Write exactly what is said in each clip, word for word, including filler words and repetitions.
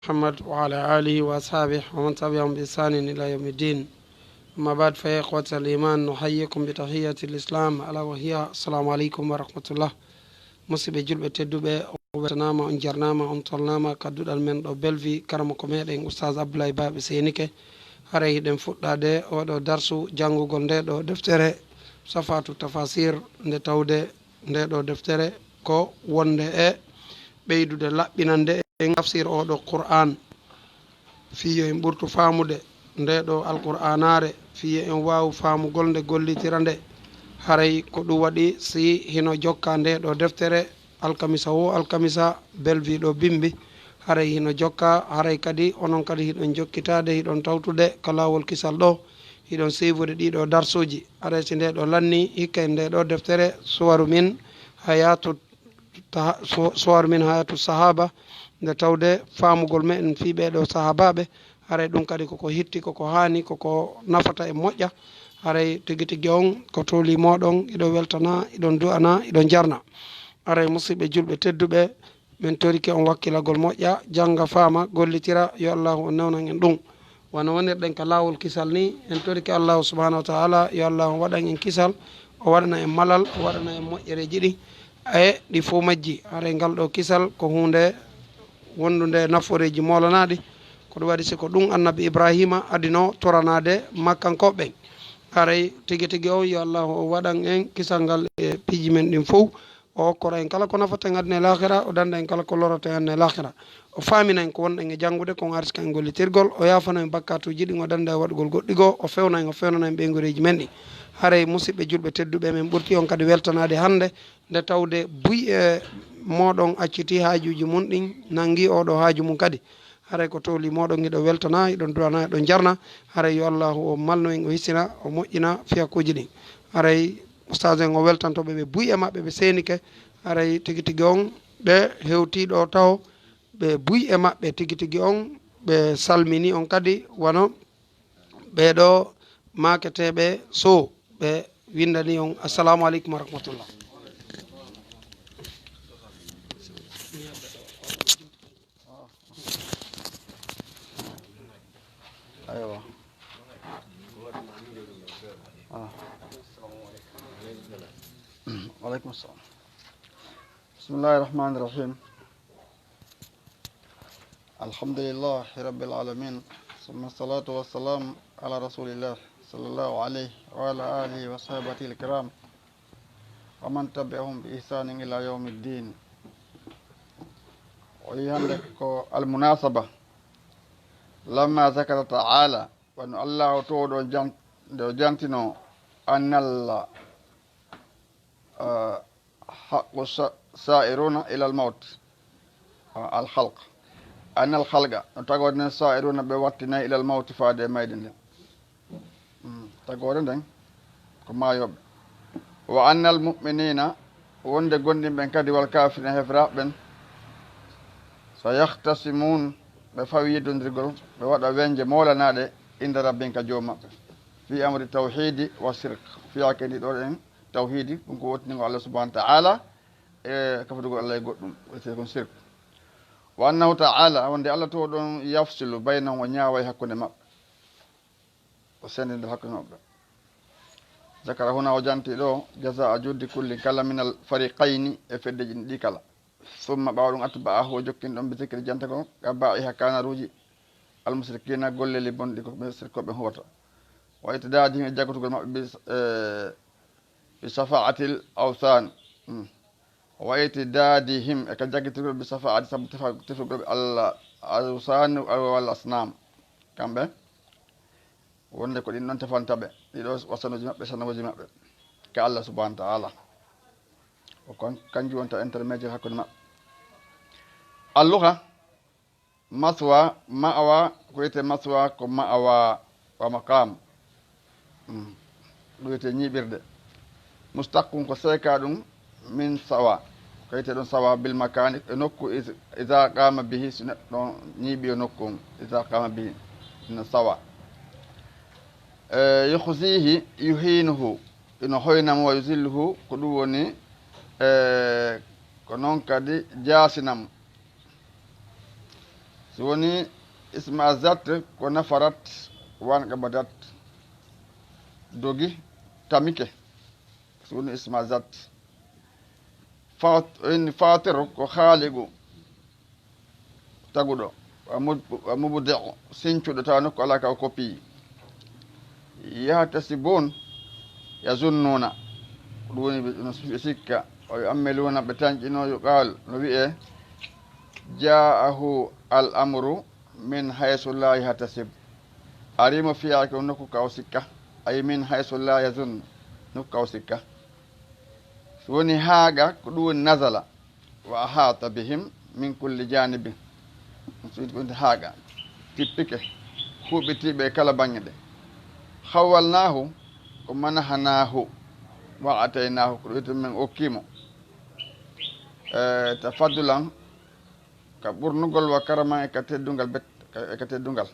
محمد وعلى آله وأصحابه ومن تبعهم بإحسان إلى يوم الدين. أما بعد، فيا إخوة الإيمان، نحييكم بتحية الإسلام، ألا وهي السلام عليكم ورحمة الله. Musidɓe julɓe tedduɓe, on weltanaama, on jarnaama, on tolnaama ka duɗal men ɗo Bellevue, karamoko meɗen Oustaz Abdoulaye Ba ɓe Seenike. Haray hiɗen fuɗɗaade oɗo darsu janngugol nde ɗo deftere Safatu Tafasir, nde tawde nde ɗo deftere ko wonde e ɓeydude laɓɓinande en tafsir oɗo Qur'an. Fii yo en ɓurtu faamude nde ɗo Alqur'aanaare, fii yo en waawu faamugol nde, gollitira nde. Haray ko ɗum waɗi si hino jokka nde ɗo deftere alkamisa wo alkamisa, Bellevue ɗo Bimbi. Haray hino jokka, haray kadi onon kadi hiɗon jokkitaade, hiɗon tawtude ka laawol kisal ɗo, hiɗon siivude ɗii ɗo darsuuji. Haray si nde ɗo lanni, hikka e nde ɗo deftere Suwaru min Hayatu taha-, so-, Suwar min Hayatu Sahaba, nde tawde faamugol men fii ɓee ɗo sahaabaaɓe, haray ɗum kadi koko hitti, koko haani, koko nafata e moƴƴa. Haray tigi tigi on ko tooli mooɗon, hiɗon weltana, hiɗon du'ana, hiɗon jarna. Haray musidɓe julɓe tedduɓe, min torike on wakkilagol moƴƴa, jannga, faama, gollitira, yo Allaahu on newnan en ɗum. Wano wonirɗen ka laawol kisal ni, en torike Allaahu subhaanahu wa ta'aala, yo Allaahu waɗan en kisal, o waɗana en malal, o waɗana en moƴƴereeji ɗi, e ɗi fow majji. Haray ngal ɗo kisal ko huunde wondunde nafooreeji moolanaaɗi. Ko ɗum waɗi si ko ɗum Annabi Ibraahiima adinoo toranaade Makkankooɓe ɓen. Haray tigi tigi on, yo Allaahu o waɗan en kisal ngal e piiji men ɗin fow. O okkora en kala ko nafata en aduna e laakira, o danda en kala ko lorata en aduna e laakira. O faamina en ko wonɗen e janngude, ko on arsika en gollitirgol, o yaafana en bakkaatuuji ɗin, o danda e waɗugol goɗɗi goo, o fewna en, o fewnana en ɓeynguureeji men ɗin. Haray musidɓe julɓe tedduɓe, men ɓurti on kadi weltanaade hannde, nde tawde buy e mooɗon acciti haajuuji mun ɗin, nangi oɗo haaju mun kadi. Haray ko towli mooɗon, hiɗon weltana, hiɗon du'ana, hiɗon jarna. Haray yo Allaahu o malnu en, o hisina, o moƴƴina fiyakuuji ɗin. Haray ustaas en o weltanto ɓe, ɓe buy e maɓɓe, ɓe seenike. Haray tigi tigi on, ɓe hewtii ɗo taho, ɓe buy e maɓɓe tigi tigi on, ɓe salmini on kadi, wano ɓee ɗo maaketeeɓe Sow, ɓe winndani on. Assalamu aleykum wa rahmatullah. Aywa. Ah. Wa aleykum salam. Bismillahi rahmani rahim. Alhamdulillahi rabbil alamin. Summa salatu wassalamu ala rasulillah sallallahu alayhi wa ala alihi wa sahbihi alkiram. Wa man tabi'ahum bi ihsanin ila yawmi ddin. O yi hannde ko almunasaba. Lamma zakara ta'ala, wano Allahu to ɗo jan-, nde o jantino annal, ah, haqqu sa-, sa'iruna ila al mawt, ah, al khalq. Annal khalqa, no tagorde nden sa'iruna ɓe wattinay ila al mawt faade e mayde nden. Mm, tagoore nden ko maayooɓe. Wa annal mu'minina, wonde gomɗinɓe ɓen kadi, wal kafirina, heferaaɓe ɓen, sa yahtasimun, ɓe fawi yeddondirgol, ɓe waɗa weñje moolanaaɗe, inda rabbihim, ka joom maɓɓe, fi amri tawhidi wa shirk, fiyaake ndi ɗo en tawhidi, ɗum ko wottingo Allah subhanahu wa ta'ala, e kafidugol Allah e goɗɗum, wiyetee kon shirk. Wa annahu ta'ala, wonde Allah to ɗon, yafsilu baynahum, o ñaaway hakkunde maɓɓe. O sendindir hakkunde maɓɓe. Zakara huna, o janti ɗo, jazaa juddi kulli kala minal fariqayni, e feddeji ɗi kala. Summa, ɓaawo ɗum, atba'ahu, o jokkini ɗum, bi zikri, janta ko, qaba'iha, kanaruuji, al mushrikina, golleeli bonɗi ko ɓe sirkooɓe huwata. Wa itidadihim, e jaggotugol maɓɓe, bi, eh, bi shafa'atil awthan. Hmm. Wa itidadihim, e ka jaggitirgol bi shafa'ati, sabu tefa-, tefugol ɓe Allah, awsan walla asnam. Kamɓe, wonde ko ɗin ɗon tefanta ɓe, ɗiɗo wasanuuji maɓɓe, sanamuuji maɓɓe, ka Allah subhanahu wa ta'ala. O kon, kanjum wonta intermédiaire hakkunde maɓɓe. Alluha, maswa, ma'wa, ko wiyetee maswa, ko ma'wa wa maqam. Mm. Ɗum wiyetee ñiiɓirde. Mustaqqun, ko seeka ɗum, min sawa. Ko wiyetee ɗum sawa, bil makani, e nokku, is-, iza qama bihi, si neɗɗo ñiiɓi e nokku on, iza qama bihi, ina sawa. E, yukhzihi, yuhinuhu, ina hoyna mo, wa yuzilluhu, ko ɗum woni, e, ko noon kadi jaasina mo. Woni isma'azzat ko nafarat, wanqabadat, dogi, tamike. So woni isma'azzat. Fat-, in fatiru ko khaliqu, taguɗo, wa mub-, wa mubdi'u, sincuɗo, tawa nokku alaa ka o kopii. Yahtasibun, yazunnuuna, ko ɗum woni ɓe, no ɓe sikka. Wa yu'ammiluuna, ɓe tanƴinoo, yuqaal, no wi'ee, jaa'ahu al amru min haysu laa yahtasib. Arii mo fiyaake o nokku ka o sikka, ay min haysu laa yazunnu, nokku ka o sikka. So woni haaga, ko ɗum woni nazala. Wa ahaata bihim min kulli janibin. So woni haaga, tippike, huɓitiiɓe e kala baŋŋe ɗe. Khawwalnaahu, ko manahanaahu, wa ataynaahu, ko ɗum woni men okkii mo. E, tafaddulan, ka ɓurnugol, wa karaman, e ka teddungal bet-, ka, e ka teddungal.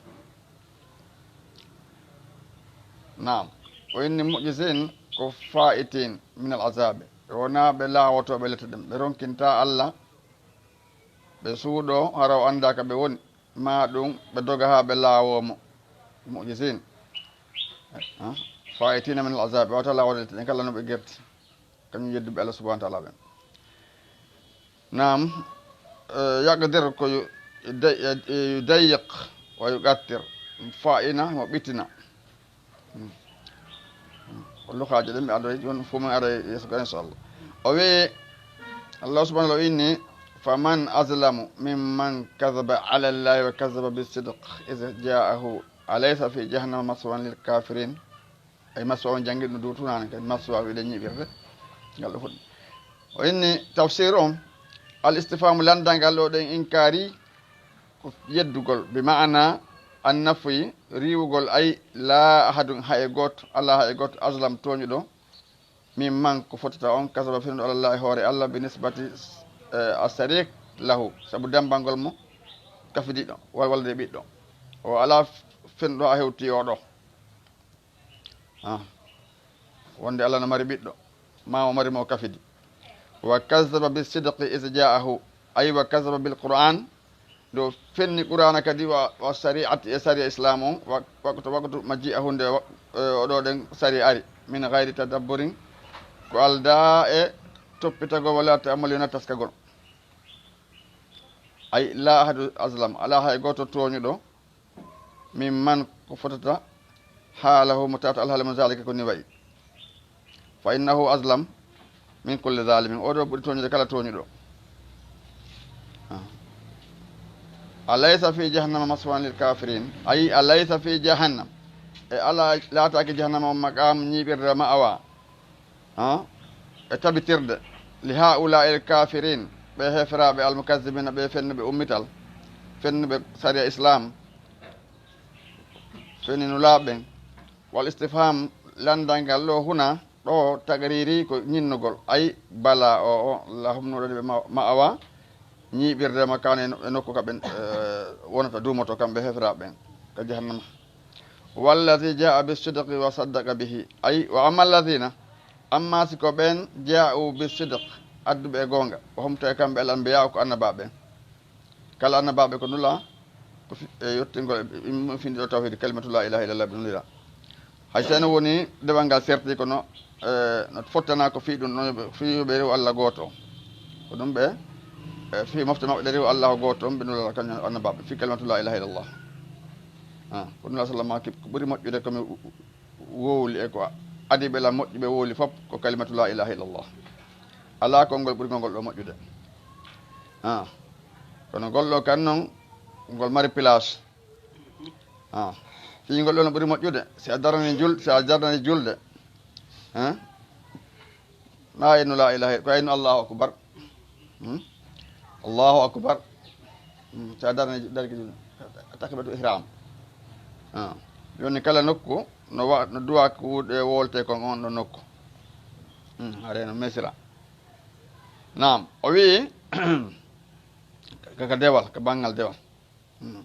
Naam. O inni mu'jizin ko fa'itin min al azabi. Ɓe wonaa ɓe laawotooɓe lette ɗen. Ɓe ronkintaa Allah. Ɓe suuɗoo, hara o anndaa ka ɓe woni. Maa ɗum, ɓe doga haa ɓe laawoo mo. Mu'jizin. Ha? Fa'itina min al azabi. Ɓe waawataa laawoode lette ɗen kala no ɓe gerti. Kañum yedduɓe Allah subhanahu wa ta'ala ɓen. Naam, eh, yaqdir ko yu-, yuday-, eh, yudayyiq wa yuqattir. Fa'ina mo ɓitina. Hmm. Hmm. Ko luhaaji ɗin ɓe addoyi, ɗum fof min ara yeeso ga, inchallah. O wi, Allah subhanahu wa ta'ala inni, "Faman azlamu mimman kadhaba ala Allahi wa kadhaba bis sidq idh ja'ahu. Alaysa fi jahannama maswan lil kafirin." Ay maswa on janngi ɗum dow tunaani kadi, maswa wiɗen ñiɓirde. Ngal ɗo fuɗɗi. O inni tafsir on, al istifhamu, lanndal ngal ɗo ɗen inkaari, ko yeddugol, bi ma'ana an nafyi, riiwugol, ay laa ahadun, hay e gooto, alaa hay e gooto, azlam, tooñuɗo, min man, ko fotata on, kasaba, fennuɗo, alallahi, hoore Allah, bi nisbati, eh, as-sariq lahu, sabu dembangol mo kafidiɗo, wal walade ɓiɗɗo. O alaa fennuɗo haa hewti oɗo. Ah. Wonde Allah no mari ɓiɗɗo, ma o mari mo o kafidi. Wa kazzaba bi sidqi is ja'ahu, ay wa kazzaba bil Qur'an, nde o fenni Qur'ana kadi, wa, wa shari'ati, e sariya Islam on, wa, waqtu, waqtu ma ji'ahu, nde wa-, e, oɗo ɗen sariya ari, min ghayri tadabburin, ko aldaa e toppitagol, wala ta'ammuli, wona taskagol. Ay la ahadu azlam, alaa hay gooto tooñuɗo, min man, ko fotata, haalahu, mo tawata alhaali mo, zalika, ko ni wayi. Fa innahu azlam min kulli zalimin. Oɗo ɓuri tooñude kala tooñuɗo. Ah. Alaysa fi jahannama maswan lil kafirin. Ay, alaysa fi jahannam. E alaa, laataaki jahannama on maqam, ñiiɓirde, ma'awa. Ha? E tabitirde. Li haula'il kafirin. Ɓe heferaaɓe almukazzibina, ɓe fennuɓe ummital. Fennuɓe sariya Islam. Fenni nulaaɓe ɓen. Wal istifham, lanndal ngal ɗo huna, ɗo tagriri ko ñinnugol. Ay, bala o, o, lahum no ɗon ɓe ma-, ma'awa, ñiiɓirde makano e no-, e nokku ka ɓen, eh, wonata duumoto kamɓe heferaaɓe ɓen ka jahannama. Wallazi ja'a bis sidqi wa saddaqa bihi. Ay, wa amma allazina, amma si ko ɓen ja'u bis sidq, adduɓe e goonga, wa hum, tawi kamɓe al anbiya ko annabaaɓe ɓen. Kala annabaaɓe ko nula, ko fi-, e yottingol e, e, e findi ɗo tawhid, kalimatu la ilaha illallah ɓe nulira. Hay so no woni dewal ngal serti kono, eh, no fottana ko fii ɗum, no ɓe, fii yo ɓe rewu Allah gooto. Ko ɗum ɓe, eh, fii mofte maɓɓe ɗe rewu Allah ko gooto, ɓe nulata kañum annabaaɓe fii kalimatu la ilaha illallah. Ah, ko nula sallama ki, ko ɓuri moƴƴude ko mi wowli e ko adii ɓe la moƴƴuɓe wowli fof ko kalimatu la ilaha illallah. Alaa konngol ɓurgol ngol ɗo moƴƴude. Ah, kono ngol ɗo kan noon, ngol mari place. Ah, fii ngol ɗo no ɓuri moƴƴude. Si a darani jul-, si a darani julde, hein? Ma innu la ilaha, ko innu Allahu akbar. Hmm? Allahu akbar. Hmm, si a darani darki julde. Takbiratu ihram. Ah, jooni kala nokku no wa-, no duwa ko wuuɗe wolte kon on ɗo nokku. Hmm, are no mesira. Naam, o wi'i, ka, ka dewal, ka banngal dewal. Hmm.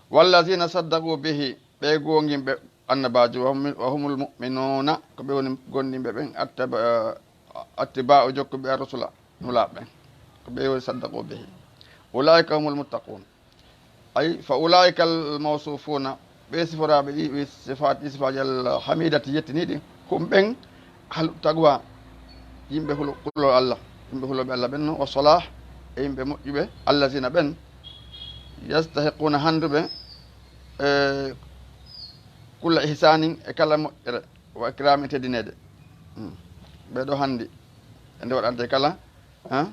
Wallazina saddaqu bihi, ɓe goongimɓe annabaajo, wa hum-, wa humul mu'minuna, ko ɓe woni gomɗinɓe ɓen, attaba-, attiba'u, jokkuɓe ar-rusula, nulaaɓe ɓen. Ko ɓe woni saddaqu bihi. Ulaika humul muttaqun. Ay, fa ulaa'ika al mawsuufuuna, ɓe siforaaɓe ɗi, ɓe sifaat, ɗi sifaaji al hamiidati yettiniiɗi, hum ɓen ahlu taqwa, yimɓe hulu-, kulol Allah, yimɓe hulooɓe Allah ɓen non, wa salaah, e yimɓe moƴƴuɓe, allaziina ɓen, yastahiquuna hannduɓe, e, kulla ihsaanin, e kala moƴƴere, wa ikraamin, e teddineede. Hmm. Ɓee ɗoo hanndi, e nde waɗante kala, ha?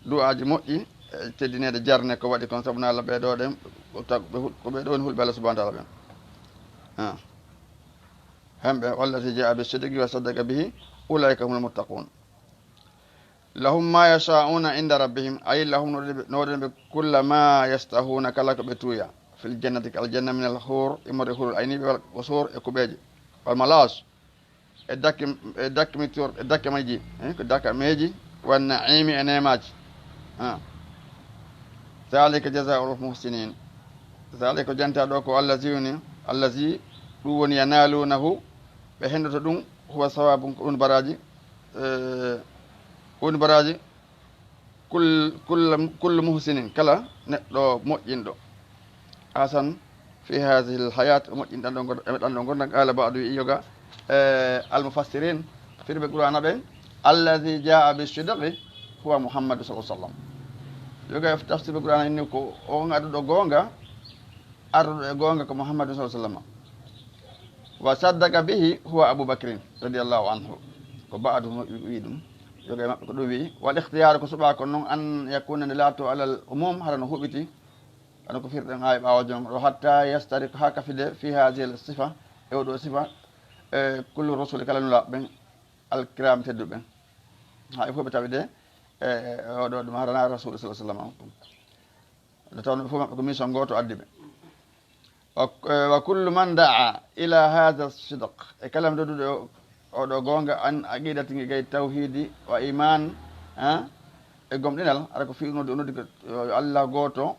Du'aaji moƴƴi, e teddineede jarne ko waɗi kon, sabu no Allah ɓee ɗoo ɗen, ko tag-, ɓe hul-, ko ɓee ɗoo woni hulɓe Allah subhanahu wa ta'ala ɓen. Ah. Hemɓe, wallazi jaa'a bi sidqi wa saddaqa bihi, ulaa'ika humul muttaquun. Lahum ma yashaa'uuna inda rabbihim, ay lahum no waɗani ɓe, no waɗani ɓe kulla ma yashtahuuna, kala ko ɓe tuuya, fil jannati, ka aljanna, minal huur, immorde hurul ayni, wal qusuur, e kuɓeeje, wal malaaz, e dakke, e dakke mi tor-, e dakke majji, eh, ko dakkameeji, wan na'iimi e neemaaji. Ah. Zaalika jazaa'ul muhsiniin. Zaalika ko janta ɗoo ko allazi woni, allazi ɗum woni yanaaluunahu, ɓe hendoto ɗum, huwa sawaabun ko ɗum baraaji, eh, ɗum baraaji, Kul-, kulla-, kullu muhsinin, kala neɗɗo moƴƴinɗo. Ahsan fi haazihil hayaat, o moƴƴini ɗan ɗoo ngor-, e ɗan ɗoo ngurndan, qaala ba'du, wi'i yoga, eh, al mufassirin, firɓe Qur'aana ɓen, allazi jaa'a bi sidqi huwa Muhammadu sallallahu alaihi wasallam. Yoga e tafsirɓe Qur'aana inni ko on adduɗo goonga, arduɗo e goonga ko Muhammadu sallallahu alaihi wasallam. Wa saddaqa bihi huwa Abu Bakrin radiyallahu anhu. Ko ba'du mo wi ɗum. Yoga e maɓɓe ko ɗum wi'i. Wal ikhtiyaaru ko suɓaa kon non an yakuna nde laato alal umum hara no huɓiti. Hano ko firɗen haa e ɓaawo jom ɗo hatta yastariq haa kafide fi haazihil sifa e oɗo sifa, e kullu rusuli kala nulaaɓe ɓen al kiram tedduɓe ɓen. Haa e fof ɓe tawide e, e oɗo ɗum harana Rasul sallallahu alaihi wasallam. Nde tawnoo ɓe fof maɓɓe ko mission gooto addi ɓe. Wa, eh, wa kullu man da'a ila hadha sidq. E kala mo nodduɗo o, oɗo goonga an aqidati ngi gay tawhidi wa iman, ha? E gomɗinal, hara ko fii noddi, o noddi ko, yo Allah gooto,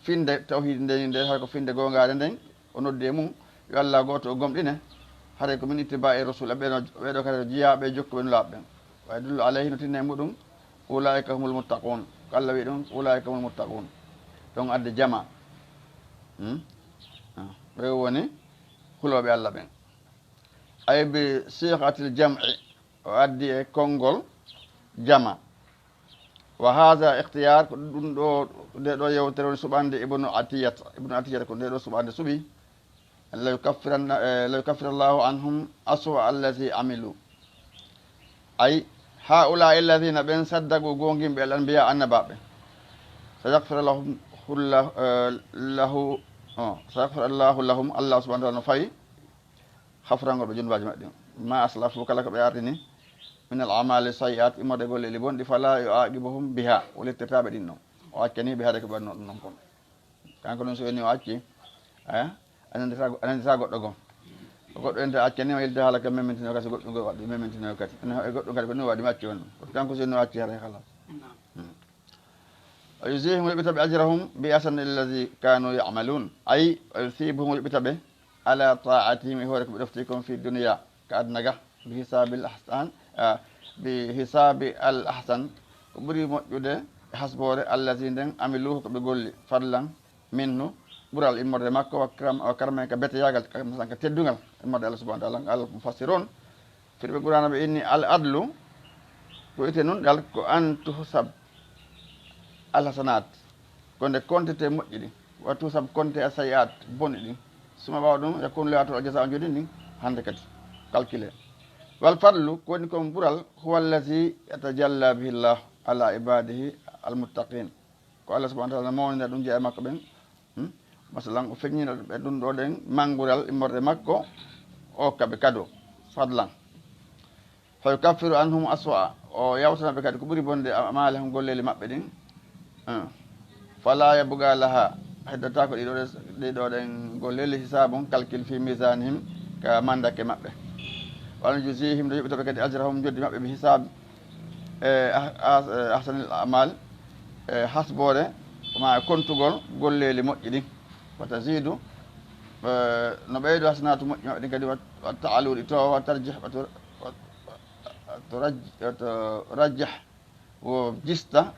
finde tawhidi nden, nde hara ko finde goongaare nden, o noddi e mum, yo Allah gooto o gomɗine, haray ko min ittiba'i rasul, ɓeɗo, ɓeɗo kadi jiyaaɓe jokkuɓe nulaaɓe ɓen. Wa yadullu alayhi, no tinna e muɗum, ulaa'ika humul muttaquun. Ko Allah wi'i ɗum, ulaa'ika humul muttaquun. Ɗon addi jama. Hmm? Ah, ɓe woni hulooɓe Allah ɓen. Ay bi siqatil jam'i, o addi e konngol jama. Wa haza ikhtiyar, ko ɗum ɗo, nde ɗo yewtere woni suɓande Ibnu Atiyat. Ibnu Atiyat ko nde ɗo suɓande suɓi. La yukaffiranna, eh, la yukaffira Allahu anhum aswa allazi amilu. Ay, haula'i alladhina, ɓen, saddaqu, goonginɓe, al anbiya, annabaaɓe. Sa yaghfiru lahum, hulla-, eh, lahu, oh, sa yaghfiru Allahu lahum, Allah subhanahu wa ta'ala no fawi hafrangol ɓe junubaaji maɓɓe. Ma aslafu, kala ko ɓe ardini, min al amali sayyi'at, immorde e golleeli bonɗi, fala yu'aqibuhum biha, o lettirtaa ɓe ɗin ɗon. O accanii ɓe haade ko ɓe waɗnoo ɗum ɗon kon. Kanko ɗum so woni o acci, aya, a nannditaa, a nannditaa goɗɗo goo. Ko goɗɗo ente accanii ma yilta haala kam memmintinoo kadi, so goɗɗum goo waɗi memmintinoo kadi. Kono e goɗɗum kadi ko ɗum waɗi mi acci on. Kono kanko so woni o acci haray halas. Hmm. Wa yujzihim, o yoɓita ɓe ajrahum bi ahsani allazi kanu ya'malun. Ay, wa yusibuhum, o yoɓita ɓe ala ta'atihim, e hoore ko ɓe ɗofti kon fi dunya, ka aduna ga, bi hisabil ahsan, ah, bi hisabi al ahsan, ko ɓuri moƴƴude e hasboore, allazi, nden, amiluhu, ko ɓe golli, fadlan minhu, ɓural immorde makko, wa karam-, wa karman, ka beteyaagal, ka, masalan, ka teddungal immorde Allah subhanahu wa ta'ala. Al mufassirun, firɓe Qur'aana ɓe inni al adlu, ko ite nun ɗal, ko an tuhsab al hasanat, ko nde kontete moƴƴi ɗin, wa tuhsab konte as sayyi'at bonɗi ɗin, suma ɓaawo ɗum yakunu laato al jaza on jodin ɗin hande kadi calculé. Wal fadlu, ko woni kon ɓural, huwa allazi yatajalla bihi Allah ala ibadihi al muttaqin. Ko Allah subhanahu wa ta'ala mawnina ɗum jeya e makko ɓen. Hmm? Masalan, o feññina ɓe ɗum ɗo ɗen manngural immorde makko, o kaɓe kado, fadlan. Fa yukaffiru anhum aswa'a, o yawtana ɓe kadi ko ɓuri bonde amalahum golleeli maɓɓe ɗin. Hmm. Fala yabqa laha, heddata ko ɗiɗo ɗe, ɗiɗo ɗen golleeli hisabun calcul fi mizanihim ka mandake maɓɓe. Wa yujzihim, ɗo yoɓita ɓe kadi ajrahum, joddi maɓɓe bi hisab e ah-, ah-, eh, ahsanil amal, e hasboore, ma e kontugol golleeli moƴƴi ɗin. Wa tazidu, eh, no ɓeydo hasanatu moƴƴi maɓɓe ɗin kadi, wa, wa ta'alu, ɗi towa, wa tarjih, wa tu-, wa, wa turaj-, wa turajjah, wo jista,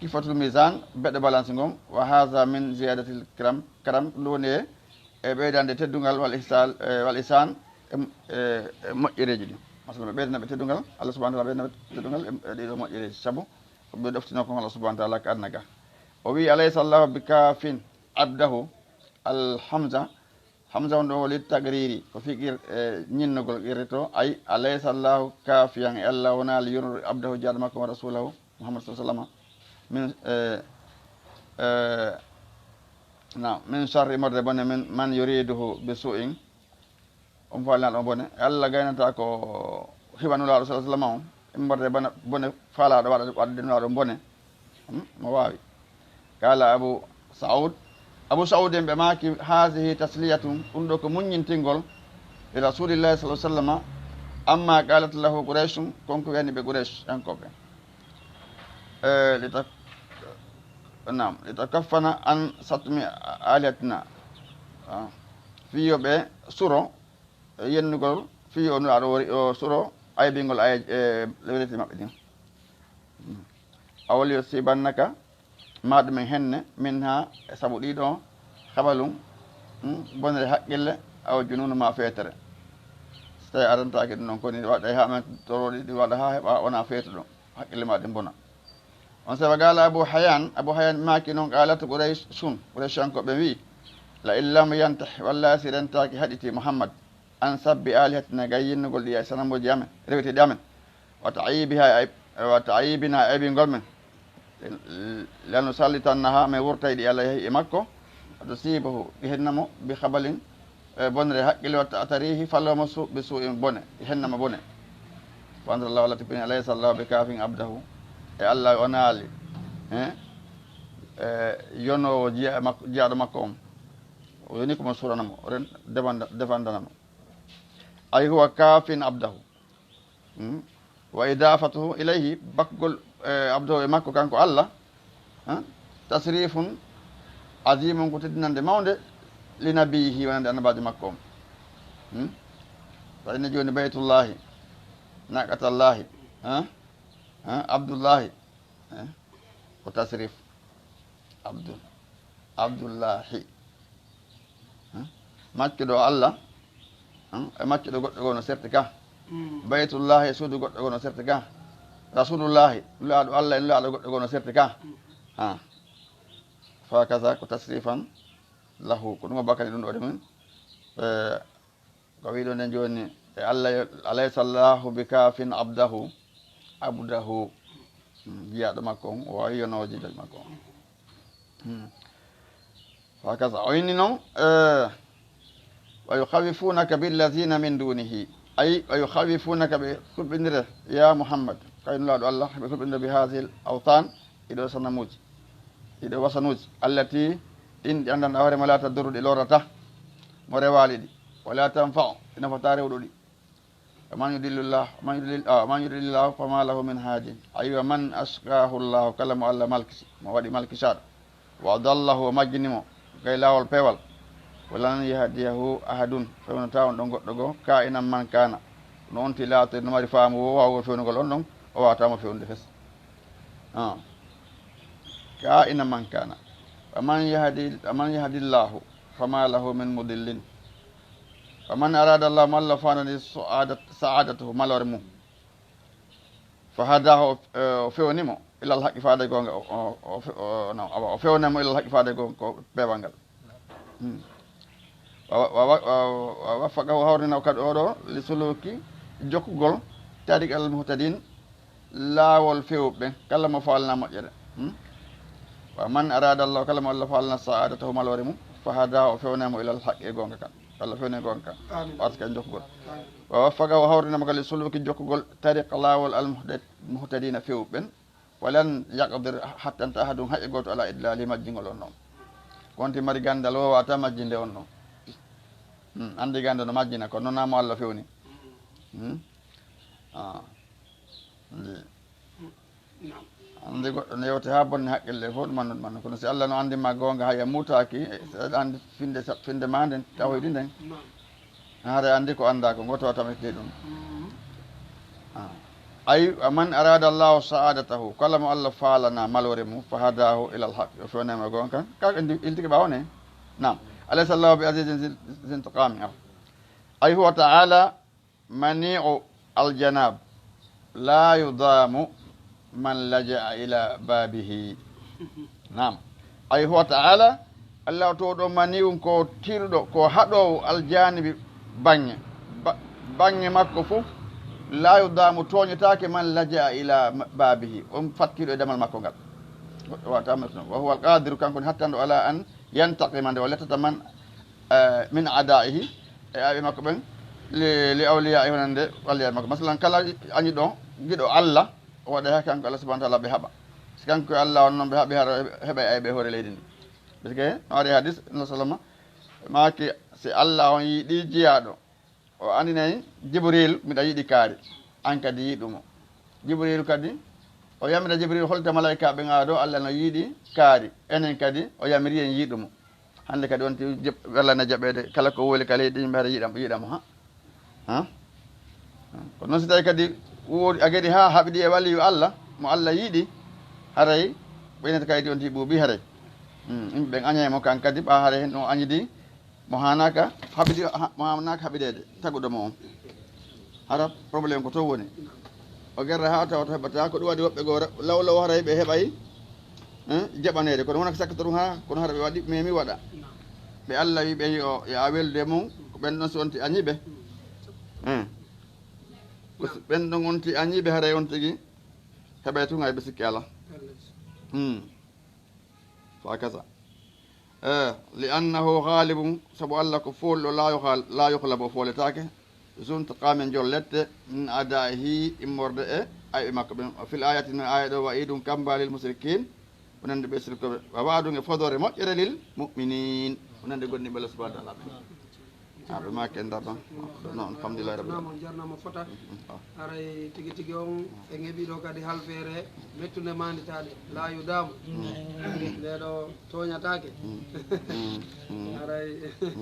Kiffatul misan, beɗe balance ngon, wa haza min ziyadatil kiram, karam, ɗum ɗo woni e, e ɓeydande teddungal wal ihsal, e, wal ihsan, e, e, e moƴƴereeji ɗin. Masalan, ɓe ɓeydana ɓe teddungal, Allah subhanahu wa ta'ala ɓeydana ɓe teddungal, e, e ɗiɗo moƴƴereeji. Sabu, ko ɓe ɗoftino kon Allah subhanahu wa ta'ala ka aduna ga. O wi, "Alaysa Allahu bi kafin abdahu." Al hamza, hamza on ɗo li tagriri, ko fii qir-, e, ñinnugol qirrito, ay, "Alaysa Allahu kafiyan," e Allah wonaa li yonori abdahu jaaɗo makko wa rasulahu, Muhammad sallallahu alaihi wasallam. Min, e, e, na, min sharri morde bone, min man yuriduhu bi su'in. On faalnaaɗo on bone. E Allah gaynata ko hiɓa Nulaaɗo sallallahu alaihi wasallam on. Immorde bone, bone faalaaɗo waɗa, waɗde Nulaaɗo on bone. Hmm? Mo waawi. Qala Abu Saud. Abu Saud en ɓe maaki, "Hazihi tasliyatun," ɗum ɗo ko muññintingol, "li Rasulillahi sallallahu alaihi wasallam, amma qalat lahu Qurayshun," kon ko wiyani ɓe Quraysh, en ko ɓe. Eh, li ta-, naam, "Li takaffana an satmi alihatina." Ah. Fii yo ɓe suro, eh, yennugol, fii yo Nulaaɗo o, o suro aybingol ay, eh, lewleti maɓɓe ɗin. Hmm. "Aw li yusibannaka," ma ɗumen henne, "minha," e sabu ɗiɗo, "khabalun," hmm, bonere haqqille, "aw jununu," ma feetere. So tawi arantaake ɗum ɗon, koni waɗa ha men toroɗi ɗi waɗa ha heɓa wona feetuɗo, haqqille ma ɗin bona. On saabe qala Abu Hayyan, Abu Hayyan maaki non, "Qalat Qurayshun," Qurayshankoɓe wi, "La in lam yantah," wallahi si rentaaki haɗiti Muhammad, "an sabbi alihatina," gay yennugol ɗi ay sanamuuji amen, reweteeɗi amen, "wa ta'yibiha," ay, "wa ta'yibina," aybingol men, "lanusallitannaha," men wurtay ɗi alayhi e makko, "wa tusibahu," ɗi henna mo, "bi khabalin," e bonre haqqille, "wa ta'tarihi," falo mo su-, "bi su'in," bone, ɗi henna mo bone. Wa anzalallahu, Allah tippini, "Alaysa Allahu bi kafin abdahu," e Allah o naali, eh, e yonoowo jiya-, makko, jiyaaɗo makko on. O yoni ko mo surana mo, ren-, defanda-, defandana mo. Ay huwa kafin abdahu. Hmm? Wa idafatuhu ilayhi, bakkugol, eh, abdahu e makko kanko Allah, ha? Tasrifun azimun, ko teddinande mawnde, li nabiyyihi, wonande annabaajo makko on. Hmm? Tawi ne jooni Baytullahi, Naqatallahi, ha? Ha? Abdullahi, eh? Ko tasrif. Abdul. Abdullahi. Hmm? Maccuɗo Allah, hmm? E maccuɗo goɗɗo goo no serti ka. Mm. Baytullahi, suudu goɗɗo goo no serti ka. Rasulullahi, Nulaaɗo Allah e Nulaaɗo goɗɗo goo no serti ka. Mm. Ha. Fa kaza ko tasrifan lahu. Ko ɗum o bakkani ɗum ɗo de mum. Eh, Ko wiɗo nden jooni, e Allah yo, "Alaysa Allahu bi kafin abdahu," abdahu. Mm, jiyaaɗo makko on, o waawi yonooji joñ makko on. Mm. Wa kaza, o inni non, eh, "Wa yukhawifunaka billazina min dunihi." Ay, "Wa yukhawifunaka," ɓe kulɓindire, ya Muhammad, kay Nulaaɗo Allah, ɓe kulɓindire, "bi hazihil awthan," ɗiɗo sanamuuji, ɗiɗo wasanuuji, "allati," ɗin ɗi anndan a hoore ma, "la tadurru," ɗi lorrata mo rewaali ɗi, "wa la tanfa'u," ɗi nafata rewɗo ɗi. "Wa man yudlilillah, wa man yudlil, ah, wa man yudlilillahu fama lahu min hadin." Aywa, "man ashqahu Allahu," kala mo Allah malkisi, mo waɗi malkisaaɗo. "Wa adallahu," o majjini mo, gay laawol peewal. "Wa lan yahdiyahu ahadun," fewnata on ɗon goɗɗo goo, "ka'inan man kana." No on ti laato no mari faamu wo waawugol fewnugol on ɗon, o waawata mo fewnude fes. Ah. "Ka'inan man kana. Wa man yahdi, wa man yahdillahu, fama lahu min mudillin." "Wa man arada Allahu," mo Allah faandani, "sa'adat-, sa'adatahu," maloore mum. "Fa hadahu," o, o fewni mo, "ilal haqqi," faade goonga, o, o, o fe-, o, no, awa, o fewna mo ilal haqqi, faade goonga, ko peewal ngal. Hmm. "Wa, wa, wa, wa, wa waffaqahu," hawrina o kadi oɗo, "li suluki," jokkugol, "tariqal muhtadin," laawol fewɓe, kala mo faalna moƴƴere. Hmm? "Wa man arada Allahu," kala mo Allah faalna, "sa'adatahu," maloore mum, "fa hadahu," o fewna mo ilal haqqi, e goonga kan. Allah fewne goonga kan. Amin. Warta kan jokkugol. Amin. "Wa waffaqahu," o hawrina mo kadi suluki jokkugol tariqa laawol al muhda-, muhtadina fewɓe ɓen. "Wa lan yaqdir," hattanta ahadun, hay e gooto, "ala idlali," majjingol on ɗon. Ko on ti mari ganndal, o waawata majjinde on ɗon. Hmm, anndi gannde no majjina, ko noon mo Allah fewni. Hmm? Ah. Anndi. Naam. Anndi goɗɗo no yewte haa bonni haqqille fof, ɗum anndu ɗum anndu. Kono si Allah no anndi ma goonga, hay a muutaaki, e, si aɗa anndi finde sa-, finde ma nden, tawoyde nden. Naam. Haray anndi ko anndaa ko, ngoto a tamitde ɗum. Mm. Ah. Ay, wa man arada Allahu sa'adatahu, kala mo Allah faalana maloore mum, fa hadahu ila alhaq, o fewnama e goonga. Ka ɓe iltike ɓaawo ne. Naam. Alaysa Allahu bi azizin zil-, zintiqami. Ay, huwa ta'ala mani'u aljanab, la yudamu man laja'a ila babihi. Naam. Ay, huwa ta'ala, Allah to ɗo mani'un ko tirɗo, ko haɗoowo aljanibi baŋŋe. Ba-, baŋŋe makko fof, la yudamu tooñetaake man laja'a ila ma-, babihi. On fattiiɗo e damal makko ngal. Wa, wa, wa huwa alqadiru, kanko ne hattanɗo ala an yantaqima nde o lettata man, eh, min adaihi, e ayɓe makko ɓen, li, li awliya e wonande waliya makko. Masalan, kala añiɗo giɗo Allah, o waɗa heen kanko Allah subhanahu wa ta'ala ɓe haɓa. Si kanko e Allah on noon ɓe haɓi hara heɓa e ayɓe hoore leydi ndi. Parce que no ari hadis, no sallama, maaki si Allah on yiɗi jiyaaɗo, o andinay Jibril, miɗa yiɗi kaari. An kadi yiɗumo. Jibril kadi, o yamira Jibril, holta malaika ɓen ado Allah no yiɗi kaari. Enen kadi, o yamiri en yiɗumo. Hannde kadi on ti jeb-, wella na jaɓeede kala ko woli ka leydi yimɓe hara yiɗam, yiɗamo ha. Ha? Ko noon si tawi kadi woodi a gedi ha haɓidi e waliyu Allah, mo Allah yiɗi, haray ɓeynata kaydi on ti ɓuuɓi haray. Hmm, yimɓe ɓen añay mo kan kadi ɓa haray no añidi mo hanaka haɓidi, ha-, mo hanaka haɓideede taguɗo mo on. Hara problème ko to woni. O gerra ha tawa to heɓata ko ɗum waɗi woɓɓe goo law law haray ɓe heɓay, eh, jaɓaneede. Kono wona ko sakkata ɗum ha, kono hara ɓe waɗi memi waɗa. Ɓe Allah wi ɓe yo, yo a weldu e mum, ko ɓen ɗon si on ti añiɓe. Eh. Ko si ɓen ɗon on ti añiɓe haray on tigi heɓay tun hay ɓe sikki ala. Hmm. Fa kaza. Eh, li annahu ghalibun, sabu Allah ko fooluɗo, la yughal-, la yughlabu, o fooletaake. Zuntiqamin, jollette, min adaihi, immorde e ayɓe makko ɓen. Wa fil ayati, no aya ɗo, wa idun kamba lil mushrikin, wonande ɓe sirkoɓe. Wa wa'dun, e fodoore moƴƴere, lil mu'minin, wonande gomɗinɓe Allah subhanahu wa ta'ala ɓen. Ah, ɓe maaki en darɗon. Non, alhamdulillahi rabbil alamin. On jarnama fota. Mm, mm, ah. Haray tigi tigi on en heɓi ɗo kadi halfeere mettunde manditaade. Laayu daamu. Mm. Nde ɗo tooñataake. Mm, mm, mm. Haray. Mm.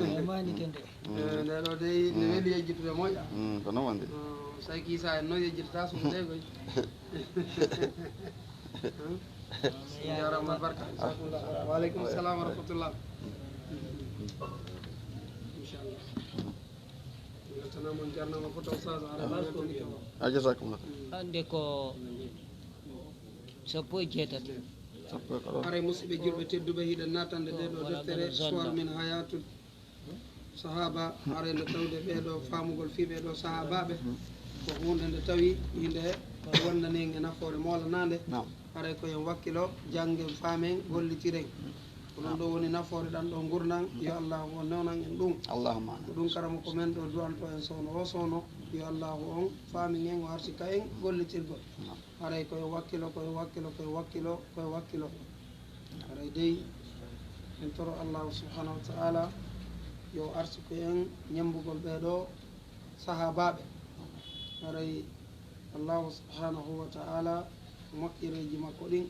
Eh, nde ɗo dey ne weli yejjitude moƴƴa. Mm, ko non wonde. Oh, Sayki Isa en noon yejjitata suuɗe dey koy. Hmm? Jarama barka. Jazakumullah khairan. Wa alaikum salam wa rahmatullah. Inchallah. Weltanama on jarnama foto Oustaz Arama. Ah, jazakumullah. Hannde ko sappo e jeetati. Sappo e ko ɗo. Haray musidɓe julɓe tedduɓe, hiɗen natande nde ɗo deftere Suwar min Hayatul Sahaba, haray nde tawde ɓee ɗoo faamugol fii ɓee ɗoo sahaabaaɓe, ko huunde nde tawi hinde wondani en e nafoore moolanaande. Naam. Haray ko en wakkilo, janngen, faamen, gollitiren. Ko ɗum ɗoo woni nafoore ɗan ɗoo ngurndan. Yo Allaahu on newnan en ɗum. Allahumma amin. Ko ɗum karamoko men ɗoo du'anto en soono oo soono. Yo Allaahu on faamin en, o arsika en gollitirgol. Naam. Haray ko yo wakkilo, ko yo wakkilo, ko yo wakkilo, ko yo wakkilo. Haray dey, en toro Allahu subhanahu wa ta'ala yo arsuku en ñembugol ɓee ɗoo sahaabaaɓe. Haray Allahu subhanahu wa ta'ala moƴƴereeji makko ɗin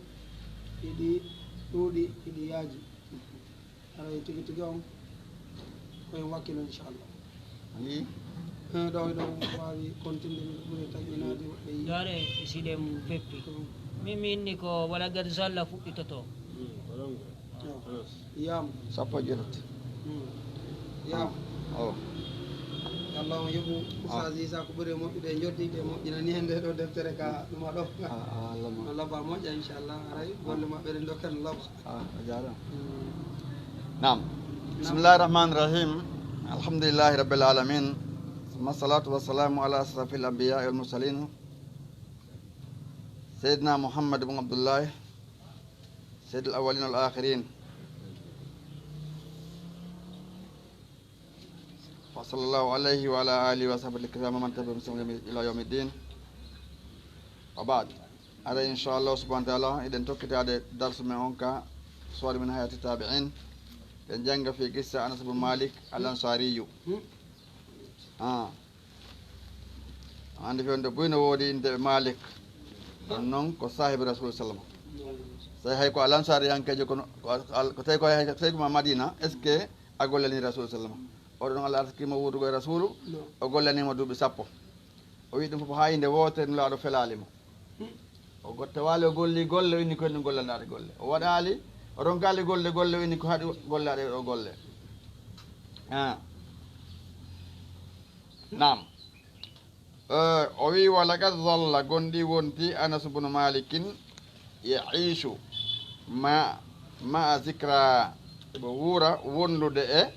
hiɗi ɗuuɗi, hiɗi yaaji. Haray tigi tigi on ko en wakkilo, inchallah. Wi. Eh, ɗo, ɗo waawi continue, miɗo ɓuri taƴinaade woɓɓe yimɓe. Dare, siɗen peppi. Ko min, mi inni ko wala gad zalla fuɗɗitoto. Yo. Yam. Sappo e jeetati. Hmm. Yam. Oh. Yo Allah on yoɓu Oustaz Isa ko ɓuri e moƴƴude e njoɗɗi ɗe moƴƴinani en nde ɗo deftere ka ɗuma ɗo. Ah, ah, Allah ma. Allah ba moƴƴa, inchallah. Haray golle maɓɓe ɗen ɗo kan laɓa. Ah, a jaaraama. Hmm. Naam. Naam. Bismillahi rahmani rahim. Alhamdulillahi rabbil alamin. Thumma salatu wa salamu ala ashrafil anbiya wal mursalin. Sayyidina Muhammad ibn Abdullah. Sayyidil awwalin wal akhirin. Wa sallallahu alayhi wa ala alihi wa sahbihi al-kiram wa man tabi'ahum bi ihsan ila yawmiddin. Wa ba'd. Haray, inchallahu subhanahu wa ta'ala, eɗen tokkitaade darsu men on ka Suwar min Hayati Tabi'in. Eɗen jannga fii qissa Anas ibn Malik al-Ansariyu. Ah. Anndi fewndo buy no woodi innde Malik. Ɗum noon ko saahibi Rasul sallam. Tawi hay ko alansaariyankeejo, kono ko al-, ko tawi ko hay, tawi ko ma Madina, est-ce que a gollani Rasul sallam? Oɗo noon Allah arsikii mo wuurdugo e Rasulu, o gollanii mo duuɓi sappo. O wi ɗum fof haa inde wootere Nulaaɗo felaali mo. O gottawaali, o golli golle, o inni ko ɗum gollanɗaaɗe golle. O waɗaali, o ronkaali golle, golle, o inni ko haɗi gollaɗe ɗo golle. Ah. Naam. Eh, o wi, "Wa laqad zalla, gonɗi wonti Anas bunu Malikin, ya'iishu ma, ma'a zikra, ɓe wuura wondude e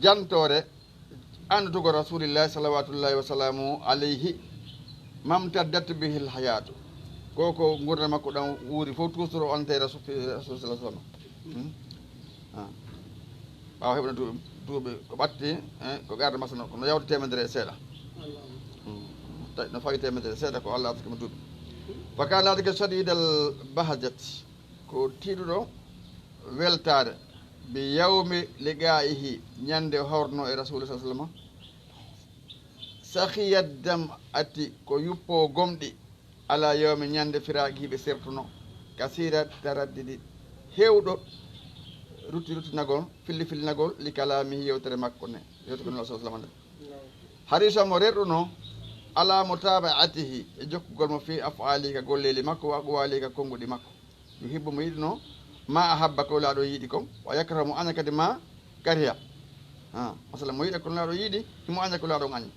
jantoore, anndutugol Rasulillahi salawatullahi wa salamu alayhi, mamtaddat bihil hayatu." Ko, ko ngurndan makko ɗan wuuri fof, toujours o ante Rasul, Rasul sallallahu alaihi wasallam. Hmm? Ah. Ɓaawo heɓno duuɓi, duuɓi ko ɓatti, eh, ko garde masano, kono yawti temedere e seeɗa. Hmm. Tawi no fawi temedere e seeɗa ko Allah addata mo duuɓi. Fa kana dhalika shadidal bahjati. Ko tiiɗuɗo weltaare, bi yawmi liqa'ihi, ñande o hawruno e Rasul sallallahu alaihi wasallam. Sakhiyad dam'ati, ko yuppo gomɗi, ala yawmi, ñande firaqihi ɓe sertuno, kasira taraddidi, hewɗo rutti ruttinagol, filli fillinagol, li kalamihi, yewtere makko ne, yewtere ko Rasul sallallahu alaihi wasallam nde. Harisa mo rerɗuno, ala mutaba'atihi, e jokkugol mo fi af'alihi, ka golleeli makko, wa aqwalihi, ka konguɗi makko. Yuhibbu, mo yiɗuno, ma ahabba, ko Nulaaɗo yiɗi kon, wa yakrahu, mo aña kadi ma kariha. Ha, masalan, mo yiɗa ko Nulaaɗo yiɗi, himo aña ko Nulaaɗo on añi.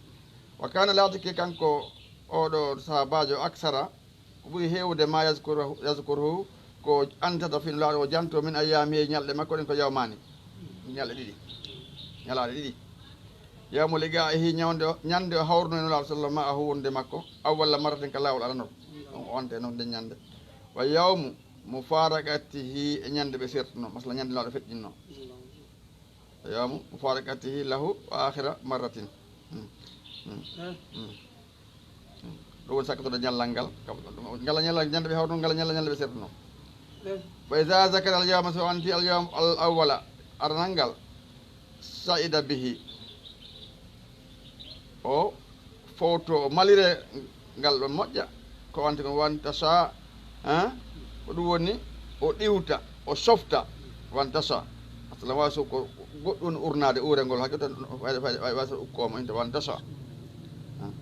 Wa kana, laatike kanko oɗo sahabaajo, aksara, ko ɓuri heewude ma yazkuruhu, yazkuruhu, ko antata fi Nulaaɗo o janto min ayyaami, e ñalɗe makko ɗen ko yawmaani. Ñalɗe ɗiɗi. Ñalaaɗe ɗiɗi. Yawmu liqa'ihi, ñawde o, ñande o hawruno e Nulaaɗo sallallahu ma'ahu, wonde makko, awwala marratin, ka laawol aranol. Ɗum o ante noon nden ñande. Wa yawmu mufaraqatihi, e ñande ɓe sertuno, masala ñande Nulaaɗo feƴƴinno. Yawmu mufaraqatihi lahu wa akhira marratin. Hmm. Hmm. Hmm. Hmm. Ɗum woni sakkitoɗo ñallal ngal. Kam, ngal ñallal ñande ɓe hawruno, ngal ñallal ñande ɓe sertuno. Fa iza zakara al yawma, so anti al yawm al awwala, aranal ngal, sa'ida bihi. O fowto, o malire ngal ɗon moƴƴa, ko wanti kon, wantasa, hein? Ko ɗum woni, o ɗiwta, o softa, wantasa. Aslan, waawi so ko goɗɗum woni urnaade, uurengol, hakkito, waɗi, waɗi, waɗi, waɗi so ukkooma, inte wantasa. Hein?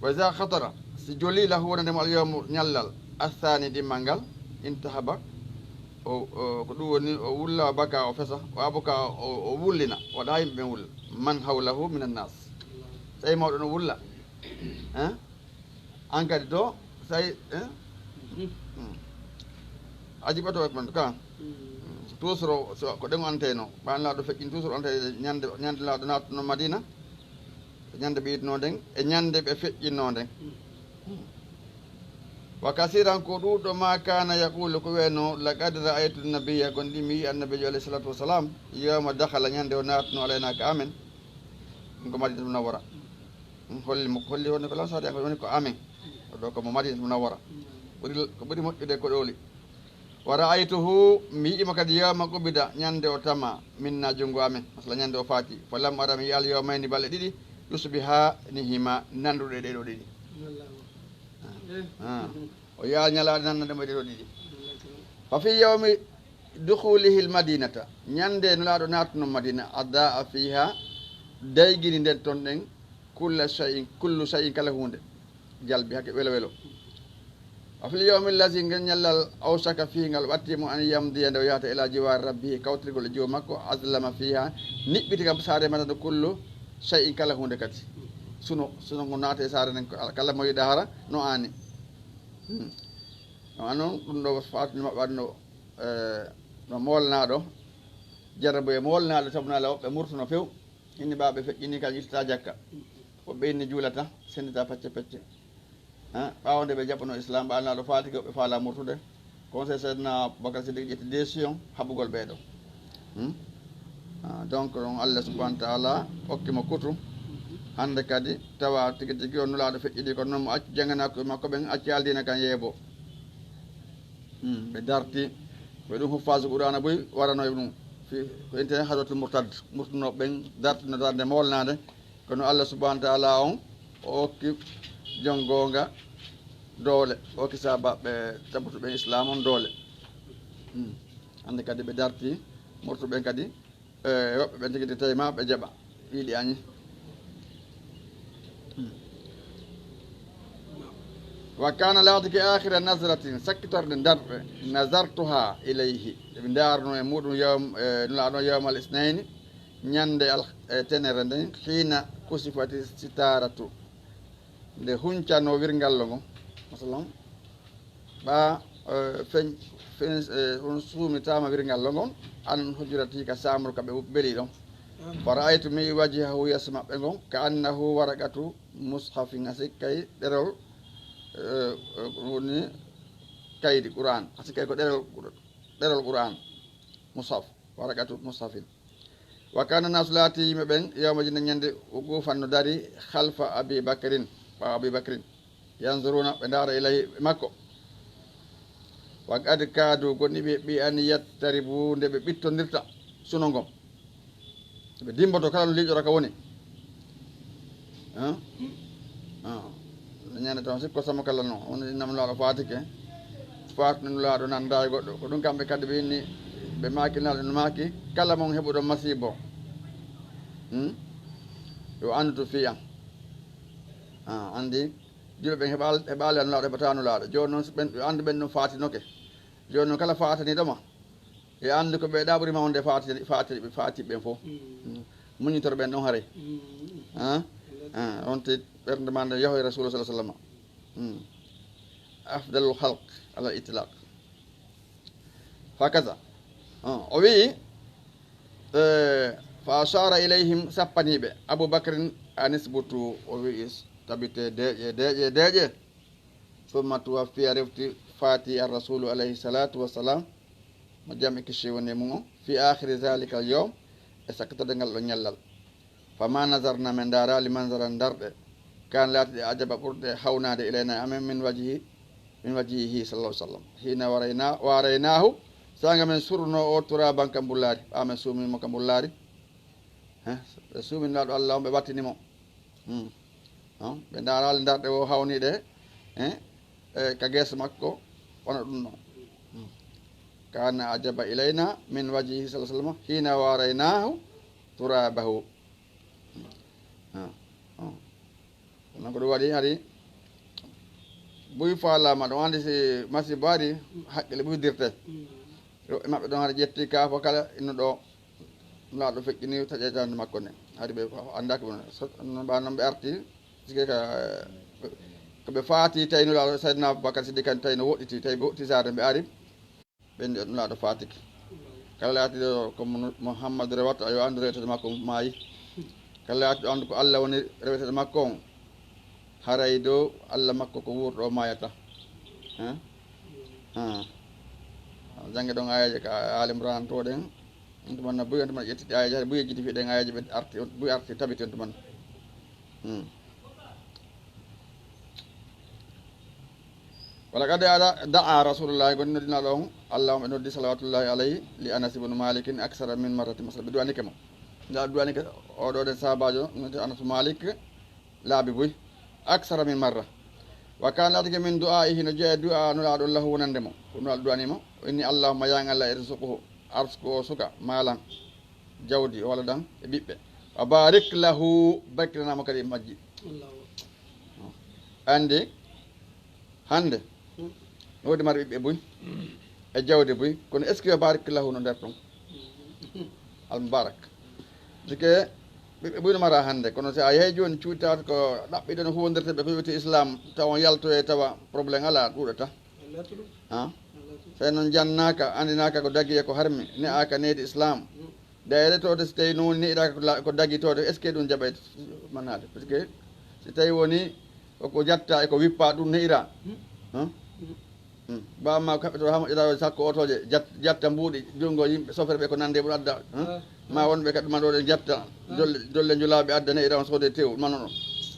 Wa iza khatara, si joli lahu wonande mo al yawmu ñallal, athani dimmal ngal, intahaba, o, o, ko ɗum woni, o wulla, o baka, o fesa, o abuka, o, o wullina, waɗa haa yimɓe ɓen wulla. Man hawlahu minan nas. Tawi mawɗo no wulla. Hein? An kadi to, tawi, hein? Hmm. Aji ɓato e man ka. Hmm. Toujours so ko ɗen o anteyno. Ɓan laaɗo feƴƴin toujours o antey ñande, ñande laaɗo naatno Madina. E ñande ɓe yiɗno nden, e ñande ɓe feƴƴinno nden. Hmm. Wa kasiran, ko ɗuuɗo, ma kana yaqulu, ko weno, laqad ra'aytu nabiyya, gonɗi mi yi annabijo alayhi salatu wassalam, yawma dakhala, ñande o naatno alayna ka amen. Ɗum ko Madinatul Munawwara. Ɗum holli mo, holli woni ko lansaade, ko woni ko amen. O ɗo ko mo Madinatul Munawwara. Ɓuri, ko ɓuri moƴƴude ko ɗooli. Wa ra'aytuhu, mi yi'i mo kadi, yawma qubida, ñande o tama, minna, junngo amen. Masala ñande o faati. Fa lam ara, mi yi'aali, yawmayni, balɗe ɗiɗi, yusbihanihima, nanduɗe ɗe ɗo ɗiɗi. Allahu akbar. Ah. O yi'aali ñalaaɗe nanduɗe mo ɗe ɗo ɗiɗi. Fa fi yawmi dukhulihi al-madinata, ñande Nulaaɗo naatuno Madina, adaa fiha, daygini nden ton ɗen, kulla shay'in, kullu shay'in, kala huunde, jalbi hakke welo welo. Wa fil yawmi allazi, ngel ñallal, awshaka fihi, ngal watti mo, an yamdiya, nde o yahata, ila jiwari rabbihi, kawtirgol e jiwo makko, azlama fiha, niɓɓiti kam saare makko, kullu shay'in, kala huunde kadi. Suno, suno ngo naata e saare nden, kala mo yiɗa hara, no aani. Hmm. No aani noon, ɗum ɗo faatude maɓɓe waɗno, eh, no moolnaaɗo, jarrabu e moolnaaɗo, sabu naala woɓɓe murtuno few. Inni ɓaaɓe feƴƴini kan ittata jakka. Woɓɓe inni juulata, senndita pecce pecce. Ha, ɓaawo nde ɓe jaɓɓuno Islam, ɓe annaaɗo faati ko ɓe faala murtude. Conseil Seydina Abubakar Siddiq ƴetti décision haɓugol ɓee ɗo. Hmm? Ah, donc, ɗon Allah subhanahu wa ta'ala okki mo kutu. Hannde kadi, tawa tigi tigi on Nulaaɗo feƴƴini ko noon mo acci jannganaaɓe makko ɓen, acci aldiina kan yeebo. Hmm, ɓe darti, ko ɗum huffaasu Qur'aana buy warano e ɗum. Fi, ko intee hadratul murtad, murtuno ɓen, dartino darnde moolnaande. Kono Allah subhanahu wa ta'ala on, o okki jon goonga doole, o okki sahaabaaɓe tabbutuɓe Islam on doole. Hmm. Hannde kadi ɓe darti, murtuɓe kadi, e woɓɓe ɓen tigi tawi ma ɓe jaɓa, yiɗi añi. Hmm. Wa kana laatike akhira nazratin, sakkitorde darɗe, nazartuha ilayhi, ɓe ndaarno e muɗum yawm-, e Nulaaɗo yawmal isnayni, ñande al-, e tenere nden, hina kusifati sitaratu, nde huncano wirngallo ngon, masalan, ɓa, eh, feñ-, feñ-, eh, on suumitama wirngallo ngon, an hujurati ka samru ka ɓe beli ɗon. Fa ra'aytu mi wajhahu yeeso maɓɓe ngon, ka annahu waraqatu mushafin, a sikkay ɗerol, eh, woni kaydi Qur'an, a sikkay ko ɗerol, ɗerol Qur'an, mushaf, waraqatu mushafin. Wa kana nasu laati yimɓe ɓen, yawma jin ñande wuqufan no dari, khalfa Abi Bakrin, ɓaawo Abi Bakrin, yanzuruna, ɓe ndaara ilayhi, e makko. Wa qad kaadu, gonɗi ɓe, bi an yattaribu, nde ɓe ɓittondirta suno ngon. Ɓe dimboto kala no liiƴora ka woni. Hein? Ah. Ñande taw sikko sama kala non. On inna Nulaaɗo faatike. Faatu Nulaaɗo nanda e goɗɗo. Ko ɗum kamɓe kadi ɓe inni, ɓe maaki Nulaaɗo no maaki, kala mon heɓuɗo masiibo. Hmm? Yo anndu to fii an. Ah, andi, julɓe ɓen heɓal-, heɓaali Nulaaɗo, heɓata Nulaaɗo. Jooni noon, so ɓen, yo anndu ɓen ɗum faatinoke. Jooni noon, kala faataniiɗo ma, e anndu ko ɓe ɗaɓɓiri ma wonde faati, faati, faati ɓen fof. Mm. Mm. Muñitoro ɓen ɗon haray. Mm. Ah? Ah, on te ɓernde ma nde yahoy Rasul sallallahu alaihi wasallam. Mm. Afdalul khalq ala itlaq. Hakaza. Ah, o wi'i, eh, fa ashara ilayhim, sappaniɓe. Abu Bakrin, anisbutu, o wi'i, tabite, deeƴe, deeƴe, deeƴe. Summa tuwaffiya, refti, faati ar-Rasulu alayhi salatu wassalam, mo jam e kisi woni e mum on, fi akhiri zalika al-yawm, e sakkitorde ngal ɗo ñallal. Fama nazarna, min ndaaraali manzara darɗe, kan laatiɗe ajaba ɓurɗe hawnaade ilayna e amen, min wajhi, min wajhihi sallallahu alaihi wasallam. Hina warayna-, waraynahu, sanga men surno o turaban ka mbullaari, ɓa men suumimo ka mbullaari. Heh, ɓe suuminaaɗo Allah on, ɓe wattinimo. Hmm. Non, ɓe ndaaraali darɗe o hawniɗe, eh, eh, ka geese makko, wona ɗum non. Hmm. Kana ajaba ilayna min wajhihi sallallahu alaihi wasallam hina waraynahu turabahu. Hmm. Ah, ah. Non ko ɗum waɗi hari buy faalaama ɗon, andi si masiibo ari, hakkille buy dirte. Hmm. Yo, e maɓɓe ɗon hari ƴetti kaafo kala innuɗo Nulaaɗo feƴƴini taƴetande makko nde. Hari ɓe anndaaki mo. So, no ɓa noon ɓe arti, sike ka, ko ɓe faati tawi Nulaaɗo, Sayyidina Abubakar Siddiq kan tawi no woɗɗiti, tawi ɓe woɗɗiti saare ɓe ari. Ɓe nde Nulaaɗo faatiki. Kala laati ɗo ko Mu-, Muhammadu rewata, yo anndu rewetede makko maayi. Kala laati ɗo anndu ko Allah woni rewetede makko on. Haray dow Allah makko ko wuurɗo o maayata. Hein? Ah. Jannge ɗon aayeeje ka Aali Imran to ɗen. On tuma na buy, on tuma ƴettiti aayeeje, hari buy yejjiti fii ɗen aayeeje ɓe arti, buy arti tabiti on tuma. Hmm. Wa laqad da'a Rasulullahi, goni noddinaaɗo on, Allahumma ɓe noddi salawatullahi alayhi li Anas ibn Malikin aksara min marratin, masala ɓe du'anike mo. Nda du'anike o ɗo ɗen sahabaajo, noddi Anas Malik, laabi buy, aksara min marra. Wa kana laatike min du'a'ihi, no jeeya du'a Nulaaɗo lahu wonande mo. Ko Nulaaɗo du'ani mo, o inni, Allahumma, ya Allah, irzuqhu, arsuku o suka, maalan, jawdi, wala dan, e ɓiɓɓe. Wa barik lahu, barkinana mo kadi e majji. Allahu Akbar. Andi, hande, no woodi mari ɓiɓɓe buy, e jawdi buy, kono est-ce que yo barik lahu no nder ton? Al Mubarak. Sike ɓiɓɓe buy no mara hannde, kono si a yehi jooni cuuɗi tawata ko ɗaɓɓiɗo no huwondirta ɓe ko wi'ete Islam, tawa on yaltoye tawa problème alaa, ɗuuɗata. Ha? Tawi noon jannaaka, anndinaaka ko dagi e ko harmi, ne'aaka nehdi Islam. Dayre toote si tawi noon woni ne'iraaka ko la-, ko dagi toote, est-ce que ɗum jaɓay manaade? Parce que si tawi woni ko, ko jatta e ko wippa ɗum ne'ira. Ha? Hmm. Ba ma kaɓɓe to ha moƴƴata o sakko otoje, jat-, jatta mbuuɗi, junngo yimɓe, sofere ɓe ko nande e ɓuri adda, hein? Ah. Ma wonɓe ka ɗuma ɗo ɗen jatta, ah, jolle, jolle njulaaɓe adda ne'ira on soode tew, manoɗo,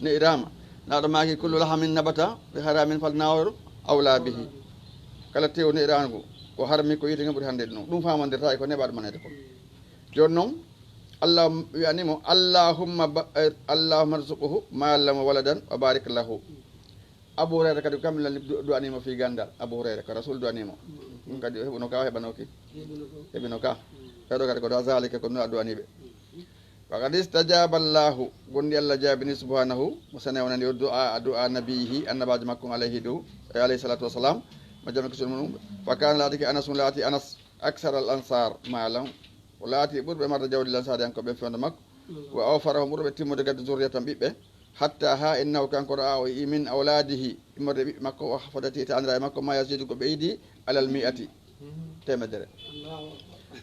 ne'irama. Naaɗo maaki, "Kullu lahamin nabata bi haramin fal naaru awla bihi." Kala tew ne'iraangu, ko harmi ko yiite ngen ɓuri hande ɗum. Ɗum famondirta e ko neɓaɗo manede ko. Jooni noon, Allah wi'ani mo, "Allahumma ba-, eh, Allahumma rzuqhu maalan wa waladan wa barik lahu." Abu Hurayra kadi ko kamɓe lanni du-, du'animo fii ganndal. Abu Hurayra ko Rasul du'animo. Mm. Ɗum kadi o heɓuno ka, o heɓanoki? Heɓuno ka. Heɓuno ka. Mm. Ɓeɗo kadi ko da zalika ko Nula du'aniɓe. Mm. Wa qad istajaba Allahu, gonɗi Allah jaabini subhanahu, mo sene wonani o du'a, du'a nabiyihi, annabaajo makko on alayhi du, e alayhi salatu wassalam, mo jam e kisun mum. Fa kana laatike Anas, laati Anas aksara al ansar malan, o laati ɓurɓe marde jawdi lansaari an ko ɓen fewndo makko, wa awfarahum ɓurɓe timmude gadde zurriyatan ɓiɓɓe, hatta ha innahu kanko ra'a o yi min awladihi, immorde ɓiɓɓe makko, wa hafadati e taanira e makko, ma yasidu ko ɓeydi alal mi'ati, temedere.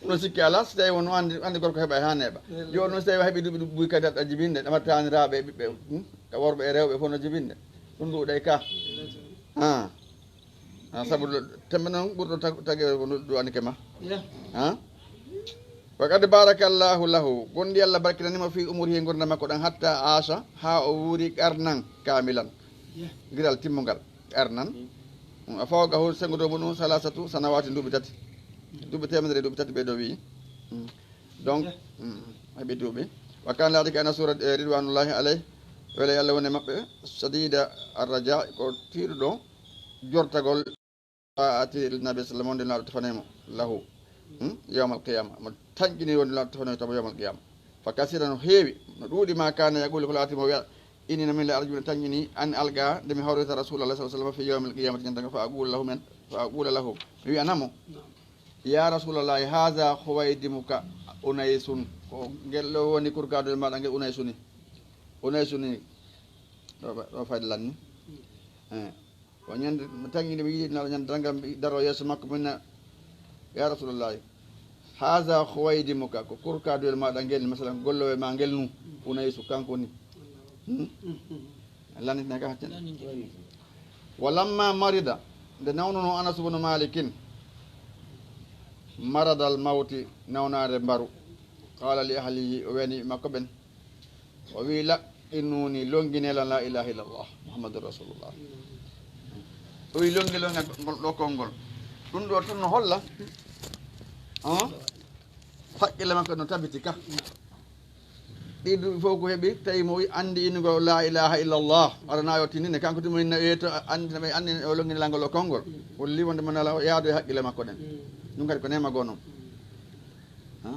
Ɗum sikki ala, so tawi won andi, andi gorko heɓa e ha neeɓa. Yo ɗum so tawi heɓi duuɓi buy kadi aɗa jibinde, ɗama taaniraaɓe e ɓiɓɓe, hmm? Ka worɓe e rewɓe fof no jibinde. Ɗum ɗuuɗay ka. Ah. Ah, sabu ɗo, tembe noon ɓurɗo tag-, tagere ko ɗum ɗuɗani ke ma. Ah? Wa qad barakallahu lahu, gonɗi Allah barkinanimo fi umurihi, ngurndan makko ɗan, hatta aasha, ha o wuuri qarnan kamilan. Giral timmungal, qarnan. Mm, a fawqahu, sengo dow muɗum, salasatu sanawati, duuɓi tati. Duuɓi temedere, duuɓi tati ɓe ɗo wi'i. Mm. Donc, mm, heɓi duuɓi. Wa kana laatike Anas ra-, eh, ridwanullahi alayh, wela Allah woni maɓɓe, shadida arraja, ko tiiɗuɗo jortagol. Ati nabi sallam, wonde Nulaaɗo tefanay mo, lahu, hmm? Yawmal qiyama. Mo tanƴini wonde Nulaaɗo tefanay tamo yawmal qiyama. Fa kasira, no heewi, no ɗuuɗi, ma kana yaqulu, ko laati mo wi'a, inni, no min la arju, mi tanƴini, an alqa, nde mi hawrita Rasulallah sallallahu alaihi wasallam fi yawmil qiyamati, ñande ngo, fa aqulu lahu, men, fa aqula lahu, mi wi'ana mo, ya Rasulallahi, haza khuwaydimuka Unaysun, ko ngel ɗo woni kurkaadol maɗa ngel Unaysu ni. Unaysu ni, ɗo, ɗo fayda lanni. Eh. O ñande, mi tanƴini, mi yiɗi Nulaaɗo ñande darngal, mi daro yeeso makko, mi wi'a, ya Rasulallahi, haza khuwaydimuka, ko kurkaaduyel maɗa ngel, masalan, ko gollowel ma ngel nu, Unaysu, kanko ni. Hmm? Lannditne ka haccen. Wa lamma marida, nde nawnuno Anas ibn Malikin, maradal mawti, nawnaare mbaru, qala li ahlihi, o wiyani ɓiɓɓe makko ɓen, o wi, laqqinuni, longine lan la ilaha illallah Muhammadur Rasulullah. O wi, longine lan ngol ɗo konngol. Ɗum ɗo tun no holla, ah, haqqille makko no tabiti ka. Ɗi duuɓi fof ko heɓi, tawi mo wi, anndi innugol la ilaha illallah. Aɗa na yo tindine, kanko tuma inna yeeto, anndi, anndi o longine lan ngol ɗo konngol. Holli wonde mo nala o yaado e haqqille makko ɗen. Ɗum kadi ko neema goo non. Ha?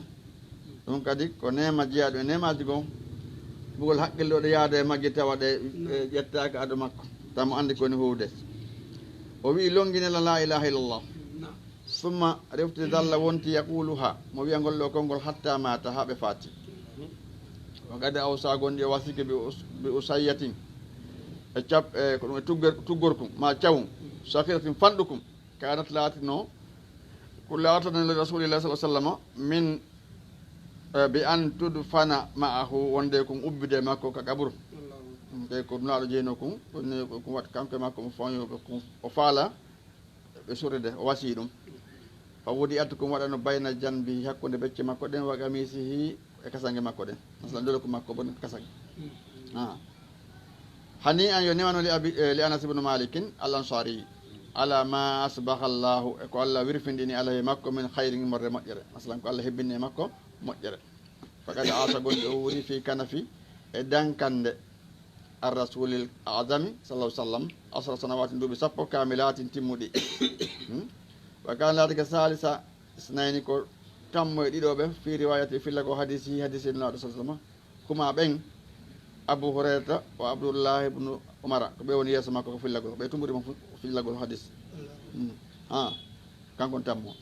Ɗum kadi ko neema jeyaaɗo e neemaaji goo, ɓugol haqqille ɗo ɗe yaada e majje tawa ɗe, ɗe ƴettaaka ado makko, tawa mo anndi ko woni huuwde. O wi'i, longine lan la ilaha illallah. Summa refti, dalla wonti, yaquluha, mo wi'a ngol ɗo konngol, hatta mata, haa ɓe faati. Wa qad awsa, gonɗi o wasike bi us-, bi usayyatin, e cap-, e ko ɗum e tugger-, tuggorkum, ma cawum, sakhiratin, fanɗukum. Kanat, laatino, ko laatano li Rasulillahi sallallahu alaihi wasallam min, eh, bi an tudfana ma'ahu, wonde ko ubbide makko ka qaburu. Ɗum kay ko Nulaaɗo jeyno kun, ko ni ko wat kanko e makko mo fanyo ko o faala ɓe surride, o wasi ɗum. Fa wudi'at, kun waɗano bayna janbihi, hakkunde becce makko ɗen, wa qamisihi, e kasange makko ɗen. Masalan, doloku makko bon kasange. Ah. Hani an, yo newano li abi, eh, li Anas ibn Malikin al Ansari. Ala ma asbaha Allahu, e ko Allah wirfindini alayhi makko min khairin, immorde moƴƴere. Masalan, ko Allah hebbini e makko moƴƴere. Faqad asha, gonɗi o wuuri fi kanafi, e dankande ar rasulil azami sallallahu alaihi wasallam, asra sanawati, duuɓi sappo, kamilatin, timmuɗi. Hmm? Wa kana dhalika salisa isnayni, ko tammo e ɗiɗo ɓe, fi riwayati, fillagol hadisi, hadisi Nulaaɗo sallallahu alaihi wasallam. Kuma ɓen, Abu Hurayrata wa Abdullah ibn Umara, ko ɓe woni yeeso makko ko fillagol, ko ɓe tumbuɗi mo fu-, fillagol hadis. Mm. Ha, kanko on tammo.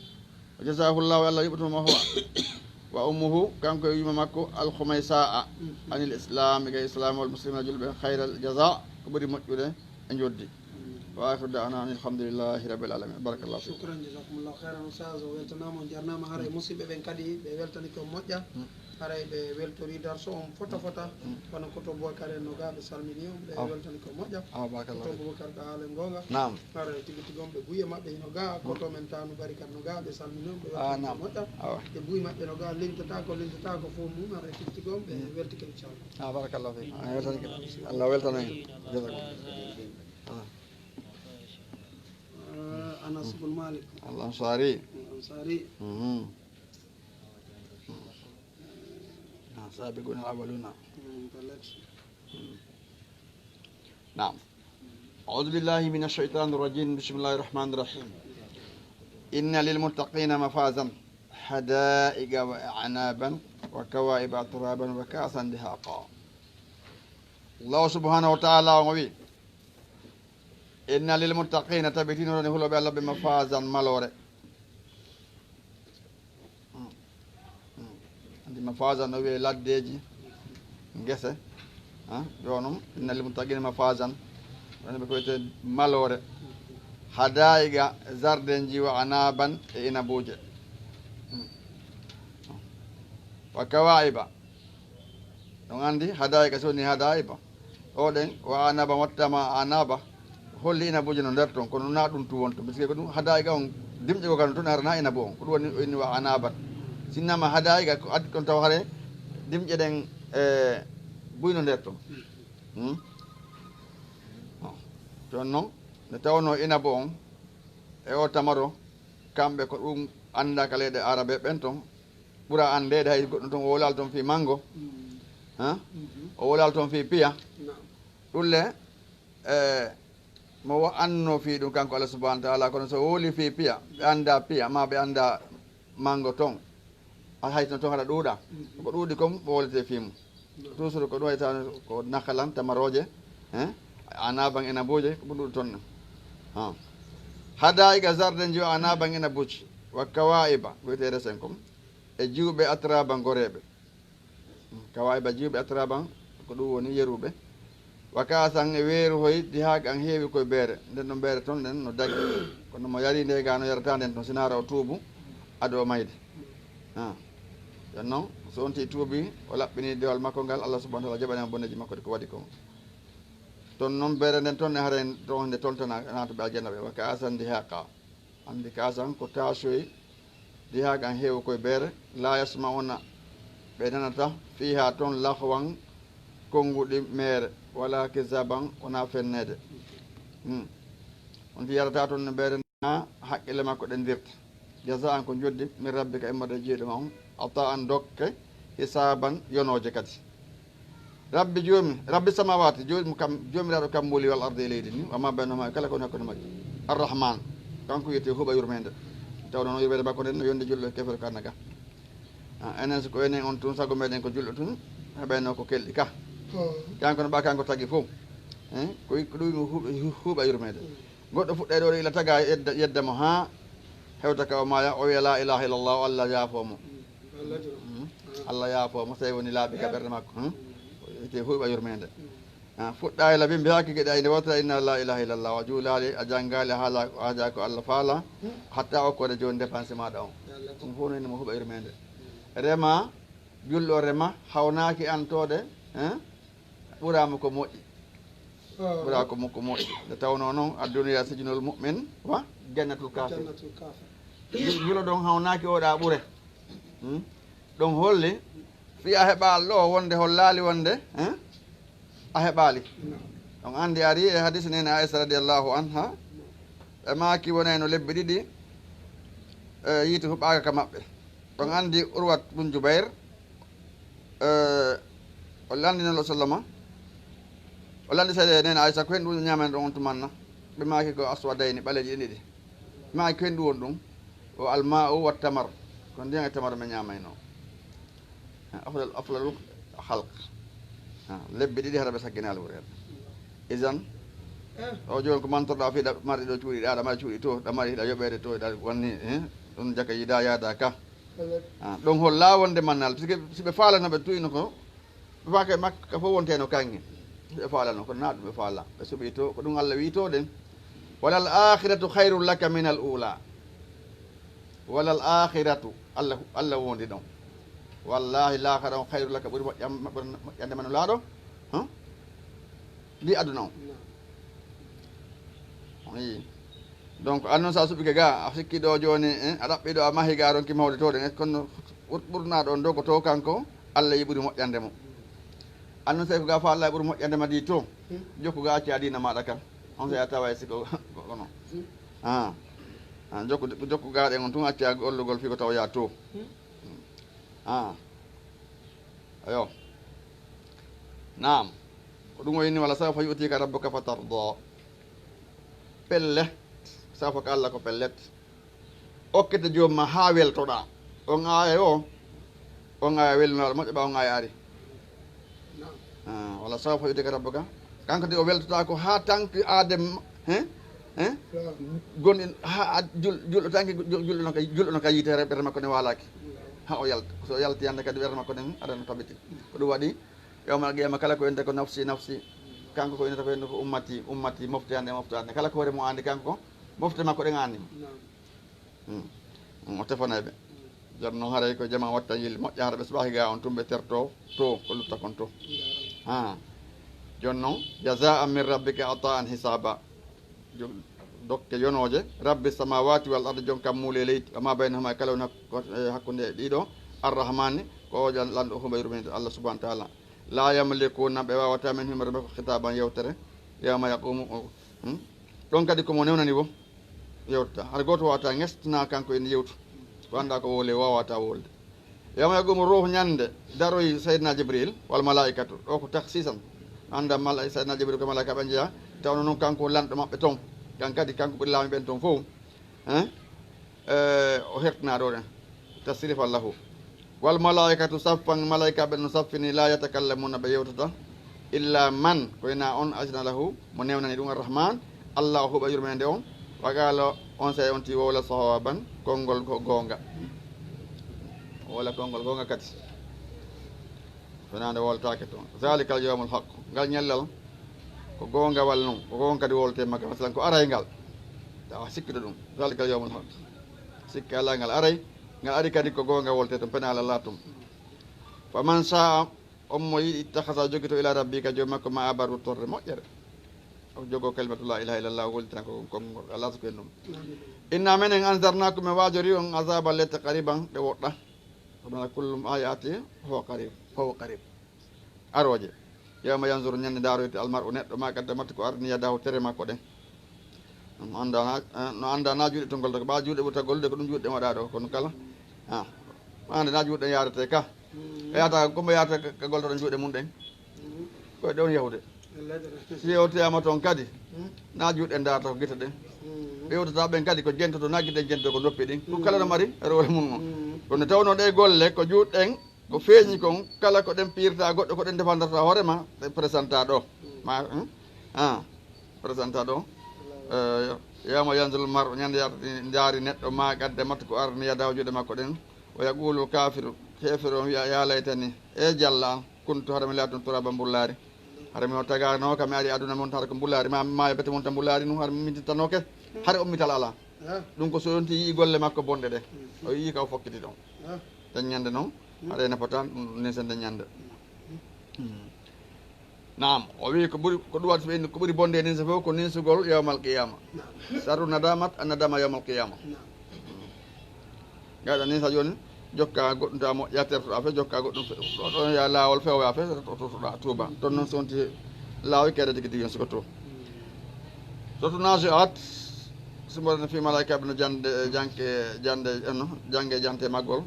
Wa jazahullahu, Allah yuɓɓituma huwa. Wa ummuhu, kanko e yumma makko, Al-Khumaysa'a, anil Islam, ga Islam wal muslimina, julɓe, khayral jaza, ko ɓuri moƴƴude e njoddi. Wa akhiru da'wana anil hamdulillahi rabbil alamin. Barakallahu fikum. Shukran, jazakumullahu khairan, Oustaz. O weltanaama, on jarnaama. Haray musidɓe ɓen kadi ɓe weltani ko moƴƴa. Mm. Haray ɓe weltori darso on fota fota. Mm. Kono Koto Boubacar en no ga, ɓe salmini on, ɓe weltani ko moƴƴa. Ah, barakallahu. Koto Boubacar ka haala goonga. Naam. Haray tigi tigi on ɓe buye maɓɓe hino ga, koto men Tanu Bari kadi no ga, ɓe salmini on, ɓe weltani ko moƴƴa. Awa. Ɓe buye maɓɓe no ga, lintata ko, lintata ko fof mum, haray tigi tigi on ɓe weltike, inchallah. Ah, barakallahu fikum. Ah, weltani ko. Allah weltana en. Jazakumullah. Ah. Ah, Anas bun Malik. Al Ansari. Al Ansari. Mhm. Ah, sabiqun al awwaluna. Hmm, ballet. Hmm. Naam. أعوذ بالله من الشيطان الرجيم. بسم الله الرحمن الرحيم. إن للمتقين مفازا. حدائق وأعنابا وكواعب أترابا وكأسا دهاقا. Allahu subhanahu wa ta'ala on o wi, "Inna lil muttaqina", tabitino woni hulooɓe Allah ɓe, "mafazan", maloore. Andi mafazan no wiye laddeji, ngese. Ha? Ɗo noon, "Inna lil muttaqina mafazan", woni ɓe ko wiyete maloore. "Hadaiqa", zardenji, "wa anaban", e inabuje. "Wa kawaiba". Ɗon andi hadaiqa, so woni hadaiba. O ɗen, "wa anaba", wattama anaba. Holli inabuji no nder ton, kono na ɗum tu wonto. Parce que ko ɗum hadaiqa on, dimƴe ko kan ton harana inabu on. Ko ɗum woni o inni "wa anabat". Sinnama hadaiqa ko addi ton taw hare dimƴe ɗen, e buy no nder ton. Hmm? Ton noon, nde tawno inabu on e o tamaro, kamɓe ko ɗum anndaaka leyɗe Arabe ɓen ton, ɓura anndeede hay goɗɗum ton, o wolaali ton fii manngo, ha? O wolaali ton fii piya. Ɗum le, e, mo wa annoo fii ɗum kanko Allah subhanahu wa ta'ala, kono so woli fii piya, ɓe annda piya, ma ɓe annda manngo ton. A hay no ton haɗa ɗuuɗa. Ko ɗuuɗi kon, o wolete fii mum. Toujours ko ɗum wayta ko nakhalan, tamarooje, hein? Anaban, inabuuje, ko ɗum ɗuuɗi ton. Ha. Hadaiqa, zardenji, wa anaban, inabuuji, wa kawaiba, ko wiyetee resen kon, e jiwɓe, atraban, goreeɓe. Kawaiba, jiwɓe, atraban, ko ɗum woni yeruɓe. Wa ka'san, e weeru hoy, dihaqan, heewi koye beere. Nden ɗon beere ton, nden no dagi. Kono mo yari nde ga no yarata nden ton, sinaara o tuubu, ado o mayde. Ha. Nden noon, so on tii tuubi, o laɓɓini dewal makko ngal, Allah subhanahu wa ta'ala jaɓani mo bonneji makko ɗi ko waɗi kon. Ton noon beere nden ton, e haren ton nde toltana, naata ɓe aljanna ɓe. Wa ka'san dihaqa. Andi ka'san ko taasoy, dihaqa an heewi koye beere, la yasma'una, ɓe nanata, fiha ton lahwan, konnguɗi meere, wala kizaban, wona fenneede. Hmm. On ti yarata ton no beere na haqqille makko ɗen dirta. Jaza'an ko joddi, min rabbika immorde jiiɗo ma on, ata'an dokke, hisaban yonooje kadi. Rabbi joomi, rabbi samawati, joomi kam, joomiraaɗo kammbuli wal ardi e leydi ni, wa ma baynahuma, kala ko woni hakkunde majji. Arrahman, kanko wiyetee huuɓa yurmeende. Tawno noon yurmeende makko nden no yonde julɗo e kefere ko annaka. Ah, enen so ko enen on tun, sago meɗen ko julɗo tun, heɓayno ko kelɗi ka. Kanko no ɓa kanko tagi fof. Eh, ko wi-, ko ɗum huuɓa, huuɓa yurmeende. Goɗɗo fuɗɗay ɗo ila taga yedda, yedda mo haa hewta ka o maaya, o wiya la ilaha illallah, o Allah yaafoo mo. Hmm? Allah yaafoo mo, so tawi woni laaɓi ka ɓernde makko. Hmm? Wiyetee huuɓa yurmeende. Ah, fuɗɗaali la bimbi hakkike ɗa inde wotata inna la ilaha illallah, a juulaali, a janngaali, a haala, a haajaa ko Allah faala, hatta okkoode jooni dépense maaɗa on. Ɗum fof no ina mo huuɓa yurmeende. Rema, julɗo rema, hawnaaki antoode, hein? Ɓuraama ko moƴƴi. Ɓuraa ko mo, ko moƴƴi. Nde tawnoo noon, adduniya sijnul mu'min wa jannatul kafir. Jannatul kafir. Jul-, julo ɗon hawnaaki oɗa ɓure. Hmm? Ɗon holli, fii a heɓaali ɗo wonde, hollaali wonde, hein? A heɓaali. Ɗon anndi ari e hadis nene Aisha radiyallahu anha, ɓe maaki wonayno lebbi ɗiɗi, e, yiite huɓaaka ka maɓɓe. Ɗon anndi Urwat bun Jubayr, e, o lanndi Nelaaɗo sallama, o lanndi seeɗa e nene Aisha, ko hen ɗum ñaamani ɗon on tumanna? Ɓe maaki ko aswadayni, ɓaleeji ɗin ɗiɗi. Ɓe maaki ko hen ɗum woni ɗum? O alma'u wa tamar, ko ndiyan e tamar ɓe ñaamayno. Afdal, afdalul khalq. Ha, lebbi ɗiɗi hara ɓe sagginaali ɓurel. Isan, o jooni ko mantorɗa fii ɗa mari ɗo cuuɗi, ɗa, ɗa mari cuuɗi to, ɗa mari hiɗa yoɓeede to, ɗa wanni, eh, ɗum jaka yiida yaada ka. Ha, ɗum holla wonde mannal, parce que si ɓe faalano ɓe tuyno ko, ɓe faaka e makka fof wonte no kaŋŋe. Si ɓe faalano, kono na ɗum ɓe faala. Ɓe suɓi to, ko ɗum Allah wi to ɗen. Walal akhiratu khairul laka minal ula. Walal akhiratu, Allah, Allah wondi ɗon. Wallahi, laakhara on khairu laka, ɓuri moƴƴam-, ɓuri moƴƴande ma Nulaaɗo, huh? Ndi aduna on. Naam. Ii. Donc, an noon sa suɓike ga, a sikki ɗo jooni, eh, a ɗaɓɓi ɗo, a mahi ga, a ronki mahde to ɗen, est-ce que kono ɓur-, ɓurnaɗo on dogoto kanko, Allah yi ɓuri moƴƴande mo. An noon, sey ko ga faala ɓuri moƴƴande ma di to, hmm, jokku ga acca diina maɗa kan. On sey a tawa e siko kono. Hmm. Ah. Ah, jokku, jokku ga ɗen on tun acca gollugol fii ko tawoya to. Hmm. Ah. Ayo. Naam. Ko ɗum o inni, "Wala sawfa yu'tika rabbuka fatarda." Pellet, sawfa ka Allah ko pellet. Okkete joom ma haa weltoɗaa. On aaya o, on aaya welnooɗo moƴƴo ɓa on aaya ari. Ah, wala sawfa yudika rabbuka. Kanko de o weltotaako haa tanki Adem, hein? Hein? Gonɗin haa ad-, jul-, julɗo tanki jul-, julɗo no ka, julɗo no ka yiite re-, ɓernde makko nden waalaaki. Haa o yalta. So o yalti hannde kadi ɓernde makko nden aɗa no tabiti. Ko ɗum waɗi yawmal qiyama kala ko innata ko nafsi, nafsi. Kanko ko innata ko innata ko ummati, ummati, mofte hannde, mofte hannde. Kala ko hoore mo anndi kanko, mofte makko ɗen anndi mo. Hmm. Hmm, o tefanay ɓe. Jooni noon haray ko jama watta yil moƴƴa hara ɓe suɓaaki ga on tun ɓe terto to ko lutta kon to. Ha. Jooni noon, jazaan min rabbika ataan hisaba. Jo-, dokke yonooje, rabbi samawati wal ardi, jon kam muule leydi, wa ma baynahuma, e kala woni hakku-, e hakkunde ɗiɗo, arrahmani, ko ojan lanɗo huɓa yurminde Allah subhanahu wa taala. La yamlikuna, ɓe wawata min humere makko khitaban yewtere, yawma yaqumu, hmm? Ɗon kadi ko mo newnani wo. Yewtata. Hara gooto waawata ŋestina kanko ene yewtu. Ko anndaa ko wowle waawata wowlde. Yawma yaqumu ruuhu ñande daroyi Seydina Jibril wal malaa'ikatu. Ɗo ko takhsisan. Annda mala-, Seydina Jibril ko malaa'ika ɓe njeya. Tawno noon kanko lanɗo maɓɓe toon. Kan kadi kanko ɓuri laami ɓen toon fof. Hein? Eh, o hertinaa ɗo ɗen. Tasrifan lahu. Wal malaa'ikatu saffan, malaa'ikaaɓe no saffini, laa yatakallamuna, ɓe yewtata, illa man, ko ina on, azina lahu, mo newnani ɗum Arrahman, Allah o huɓa yurmeende on, wa qaala, on sey on ti wowla sawaban, konngol ko goonga. Wowla konngol goonga kadi. Fenaande wowlataake toon. Zalikal yawmul haq. Ngal ñallal ko goongawal non, ko goonga kadi wowlete maggal. Masalan, ko aray ngal. Tawa sikkude ɗum. Zalikal yawmul haq. Sikke alaa ngal aray. Ngal ari kadi ko goonga wowlete toon, penaale alaa toon. Fa man saa, on mo yiɗi, ittakhasa, jogito ila rabbi, ka joom makko, ma abaru, torre moƴƴere. O jogo kalimatu la ilaha illallah, o wolitan ko konngol, Allah so ko en ɗum. Inna menen anzarnakum, men waajori on, azaban lette, qariban, ɗe woɗɗa. Kono kullu ma ya'ti huwa qarib, huwa qarib. Arooje. Yawma yanzuru, ñande ndaaroyte, almar'u, neɗɗo, ma qaddamat, ko arni yadahu, tere makko ɗen. No annda na, eh, no annda na juuɗe to gollata, ko ɓa juuɗe ɓurta gollude, ko ɗum juuɗe ɗen waɗa ɗo, kono kala. Ah. Ande na juuɗe ɗen yaarete ka. Mm. E yata, ko mbo yaarata ka, ka gollata juuɗe mum ɗen. Mm. Ko e ɗon yahude. Wallahi dara. Si yewtoyama toon kadi, mm, na juuɗe ndarata ko gite ɗen. Mm. Ɓe yewtata ɓen kadi ko jentoto, na gite jentoto ko noppi ɗin. Ɗum kala no mari rewole mum on. Mm. Kono tawno ɗe golle ko juuɗe ɗen ko feeñi kon, kala ko ɗen piirta goɗɗo, ko ɗen defandarta hoore ma, ɗe présenta ɗo. Mm. Ma, hmm? Ah, présenta ɗo. Eh, yawma yanzurul mar'u, ñande yarata ndaari neɗɗo, ma qaddamat, ko arni yadahu, juuɗe makko ɗen. Wa yaqulu kafiru, heefere on wiya, ya laytani, e jalla an, kuntu, hara mi laatun turaba, mbullaari. Hara mi o taganoka, mi ari aduna mon, hara ko mbullaari, ma, ma e bete mon ta mbullaari nun, hara mi mintittanoke, hara ummital ala. Ah. Ɗum ko so yonti yii golle makko bonɗe ɗe. Mm. O yii ka o fokkiti ɗon. Ah. Nden ñande noon, mm, haɗa e nafata, ɗum nin sen nden ñande. Mm. Mm. Naam, o wi ko ɓuri, ko ɗum waɗi ɓe, ko ɓuri bonde e ninsa fof ko ninsugol yawmal qiyama. Naam. Sarru nadamat, an nadama yawmal qiyama. Naam. Ngaɗa ninsa jooni, jokka goɗɗum ta moƴƴa, tertoɗa fe, jokka goɗɗum fe, ɗo, ɗo ya laawol fewoya fe, to, to, toɗa tuuba. Toon noon so wonti laawi kede tigi tigi on siko to. Surtout Nazi'at, sumorene fi malaika ɓe no jande, janke, jande, no, jange jante maggol.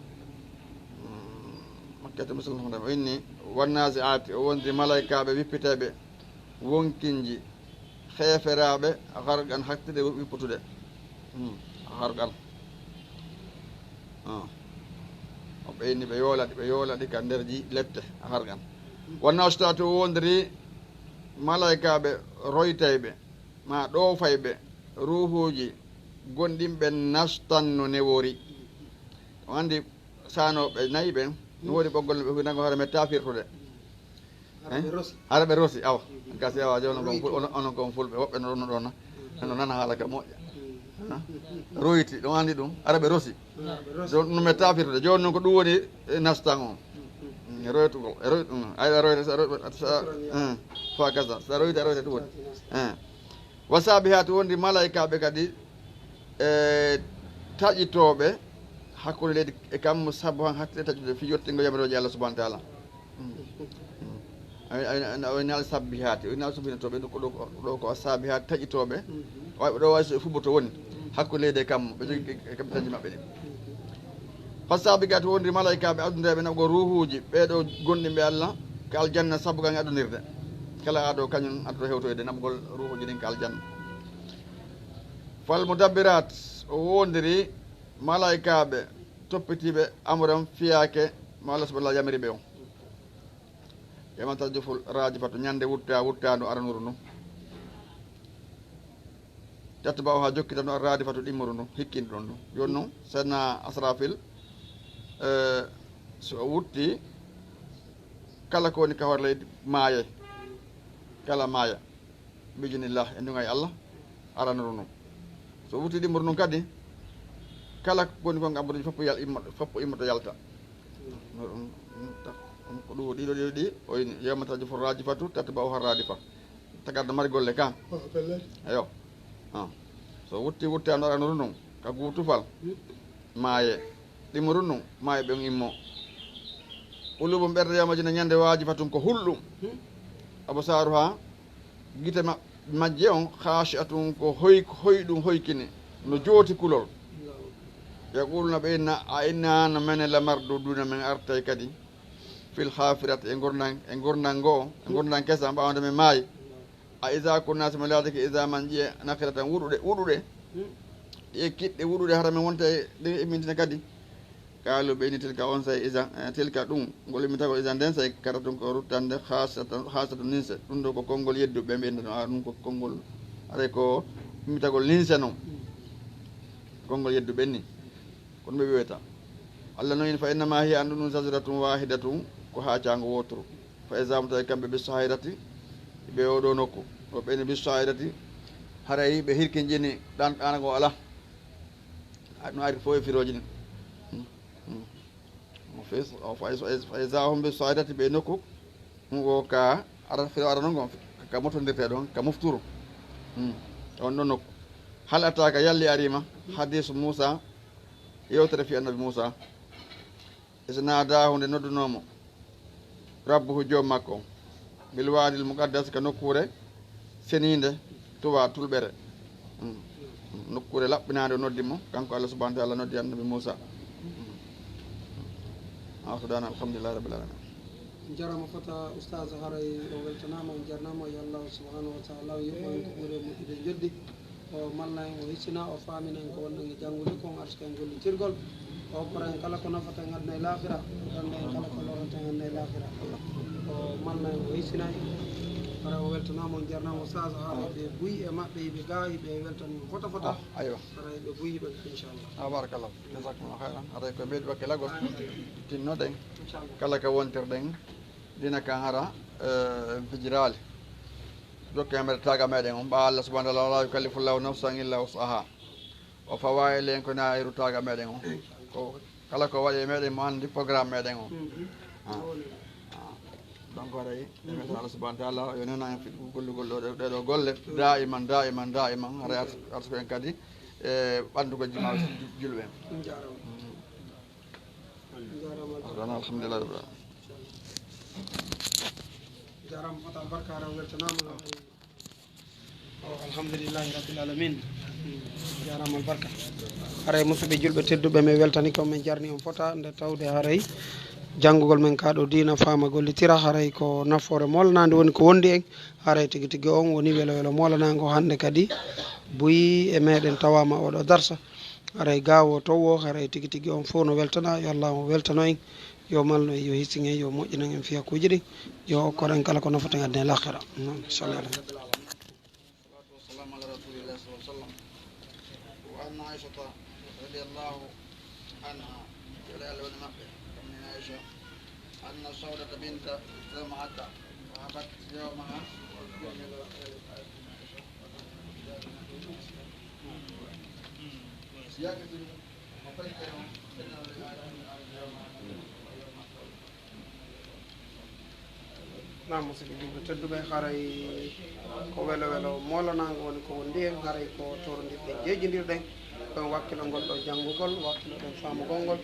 Mm, makkete musulma o inni, wan nazi'ati, o wondi malaikaaɓe wippiteeɓe wonkinji heeferaaɓe, gharqan, hakkude wipputude. Hmm, gharqan. Ah. O ɓeyni ɓe yoolaɗi, ɓe yoolaɗi ka nder ji-, lette, gharqan. Wan nashitati, o wondiri malaikaaɓe roytayɓe, ma ɗoofayɓe, ruuhuuji gonɗinɓe nastan no newori. On anndi, saanooɓe nayi ɓen, no woodi ɓoggol no ɓe huwi nango hoore men taafirtude. Hara ɓe rosi. Hara ɓe rosi, awa. Mhm. Kasi awa, jooni onon kon ful-, onon, onon kon fulɓe, woɓɓe no ɗon, no ɗon na. Mhm. No nana haala ka moƴƴa. Mhm. Ha? Royti, ɗum anndi ɗum, hara ɓe rosi. Hara ɓe rosi. Jooni ɗum men taafirtude. Jooni noon ko ɗum woni, eh, nastan on. Mhm. Mm, roytugol, e roy-, mm, ay, a royta, sa roy-, sa, sukuran, ya. Mm, fa kaza. Sa royta, a royta ɗum woni. Nastan. Eh. Wa sabihaati, wondi malaikaaɓe kadi, e taƴitooɓe hakkunde leydi e kammu, sabu han hattide taƴude fii yottingo yamirooje Allah subhanahu wa taala. Mm. Mm. Ay, ay, ay, ay, naal sabbihaati, o naal subbinotooɓe, ɗo ko, ɗo ko, ɗo ko sabihaati taƴitooɓe. Mhm. Way, ɗo way so e fuɓɓoto woni, hakkunde leydi e kammu, ɓe jogi e, e kamɓe taƴi maɓɓe ɗin. Mhm. Fa sabiqaati, wondi malaikaaɓe addudeeɓe naɓugol ruuhuuji, ɓee ɗo gonɗinɓe Allah, ka aljanna sabu kan e adunirde. Kala ado kañum addoto hewtoyde naɓugol ruuhuuji ɗin ka aljanna. Fal mudabbiraat, o wondiri malaikaaɓe Toppitiiɓe amuram fiyaake mo Allah subhanahu wa ta'ala yamiri ɓe on. Yawma tarjufur rajifatu, ñande wutta, wuttaandu aranuru ndun. Tatba'uha, jokkitandu, ar-radifatu, ɗimmuru ndun, hikkindu ɗon ndun. Jooni non, Seydina Asrafil, eh, so o wutti, kala ko woni ka hoore leydi maaye. Kala maaya. Bi idnillah, e nduŋay Allah, aranuru ndun. So wutti ɗimmuru ndun kadi, kala ko woni kon amburuji foppo yal-, immo-, foppo immoto yalta. Ɗum, ɗum, ɗum, ko ɗum, ɗiɗo, ɗiɗo, ɗi, o ini, yawma tarjufur rajifatu, tatba'uha radifa. Tagarda mari golle ka. Eyo. Ah. So wutti, wutti, ano aranuru ndun, ka guutufal. Maaye. Ɗimmuru ndun, maaye ɓen immo. Qulubun, ɓerɗe yawma jina ñande wajifatun ko hulɗum. Absaruha, gite ma-, majje on, khashi'atun ko hoy-, hoyɗum hoykini. No jooti kulol. Yaquluna ɓe inna, a inna no menen la marduduna men artay kadi. Fil hafirati e ngurndan, e ngurndan ngo, e ngurndan kesa ɓawande men maayi. A iza kunna, si men laatike izaman ƴi'e, nakhiratan wuɗuɗe, wuɗuɗe. Ƴi'e kiɗɗe wuɗuɗe hara men wonta e ɗe immintina kadi. Qaalu ɓe inni tilka on say iza, eh, tilka ɗum, ngol immitagol iza nden say karratun ko ruttande khasatan, khasatun ninse. Ɗum ɗo ko konngol yedduɓe ɓe innata, a ɗum ko konngol, aray ko immitagol ninse non. Konngol yedduɓe ni. Kono ɓe wi'ata. Allah no in fa innama hiya an ɗum zajratun wahidatun ko haacaango wooturu. Fa iza hum tawi kamɓe bis sahirati ɓe oɗo nokku. O ɓe ni bis sahirati haray ɓe hirkinjini ɗan ɗanago ala. A ɗum ari fof e firooji ni. Hmm. Hmm. O fes-, o fa is-, fa iza hum bis sahirati ɓe nokku. Ɗum o ka ara firo ara non ka motondirte ɗon ka mufturu. Hmm. On ɗon nokku. Hal ataka yalli arima hadisu Musa yewtere fi annabi Musa. Is nadahu nde noddunoomo rabbuhu joom makko bil wadil muqaddas ka nokkuure seniinde tuwa tulɓere. Hmm. Nokkuure laɓɓinaande o noddi mo kanko Allah subhanahu wa ta'ala noddi annabi Musa. Hmm. Akhir da'wana alhamdulillahi rabbil alamin. Jarama fota ustaz haray o weltanama on jarnama yo Allah subhanahu wa ta'ala o yoɓɓo en ko ɓuri e moƴƴude joddi. O malna en o hissina o famina en ko wonɗen e janngude kon arsuka en gollitirgol. O okkora en kala ko nafata en aduna e lahira. Danda en kala ko lorata en aduna e lahira. O malna en o hissina en. Haray o weltanama on jarnama o sasa haray ɓe buy e maɓɓe yiɓe ga yiɓe weltani on fota fota. Aywa. Haray ɓe buy yiɓe inchallah. Ah, barakallah. Jazakumullah khairan. Haray ko mbeɗi wakkilagol tinnoɗen kala ka wontirɗen dina kan hara, eh, en fijiraali. Jokke hemere taga meɗen on ɓa Allah subhanahu wa ta'ala wala yukallifullahu nafsan illa wus'aha. O fawa e len ko na iru taga meɗen on. Ko kala ko waɗi e meɗen mo andi programme meɗen on. Ah. Ah. Donc haray e meten Allah subhanahu wa ta'ala yo nena en fi gollugol ɗo ɗe ɗo golle daiman daiman daiman haray ars-, arsuko en kadi e ɓanndugol jima julɓe en. Jarama. Alhamdulillah. Jarama fota barka ara weltanama. O alhamdulillahi rabbil alamin. Jarama albarka. Haray musidɓe julɓe tedduɓe mi weltani ko min jarni on fota nde tawde haray janngugol men ka ɗo diina fama gollitira haray ko nafoore molnande woni ko wondi en. Haray tigi tigi on woni welo welo molanango hannde kadi buyi e meɗen tawama oɗo darsa. Haray gawo towo haray tigi tigi on fof no weltana yo Allah o weltano en. Yo malno en yo hissin en yo moƴƴinan en fiyakuji ɗin. Yo okkor en kala ko nafata en aduna e lahira. Salli ala nabi. Wassalatu wassalamu ala rasulillahi sallallahu alaihi wasallam. Wa an Aishata radiyallahu anha, yo Allah woni maɓɓe, kam nena Aisha, anna Saudata binta Zam'ata wahabat yawmaha. Naam, musidɓe julɓe tedduɓe, haray ko welo welo moolanaango woni ko wondi en, haray ko torodirɗen, jeejindirɗen ɗon wakkilo ngol ɗo janngugol, wakkiloɗen faamugol ngol,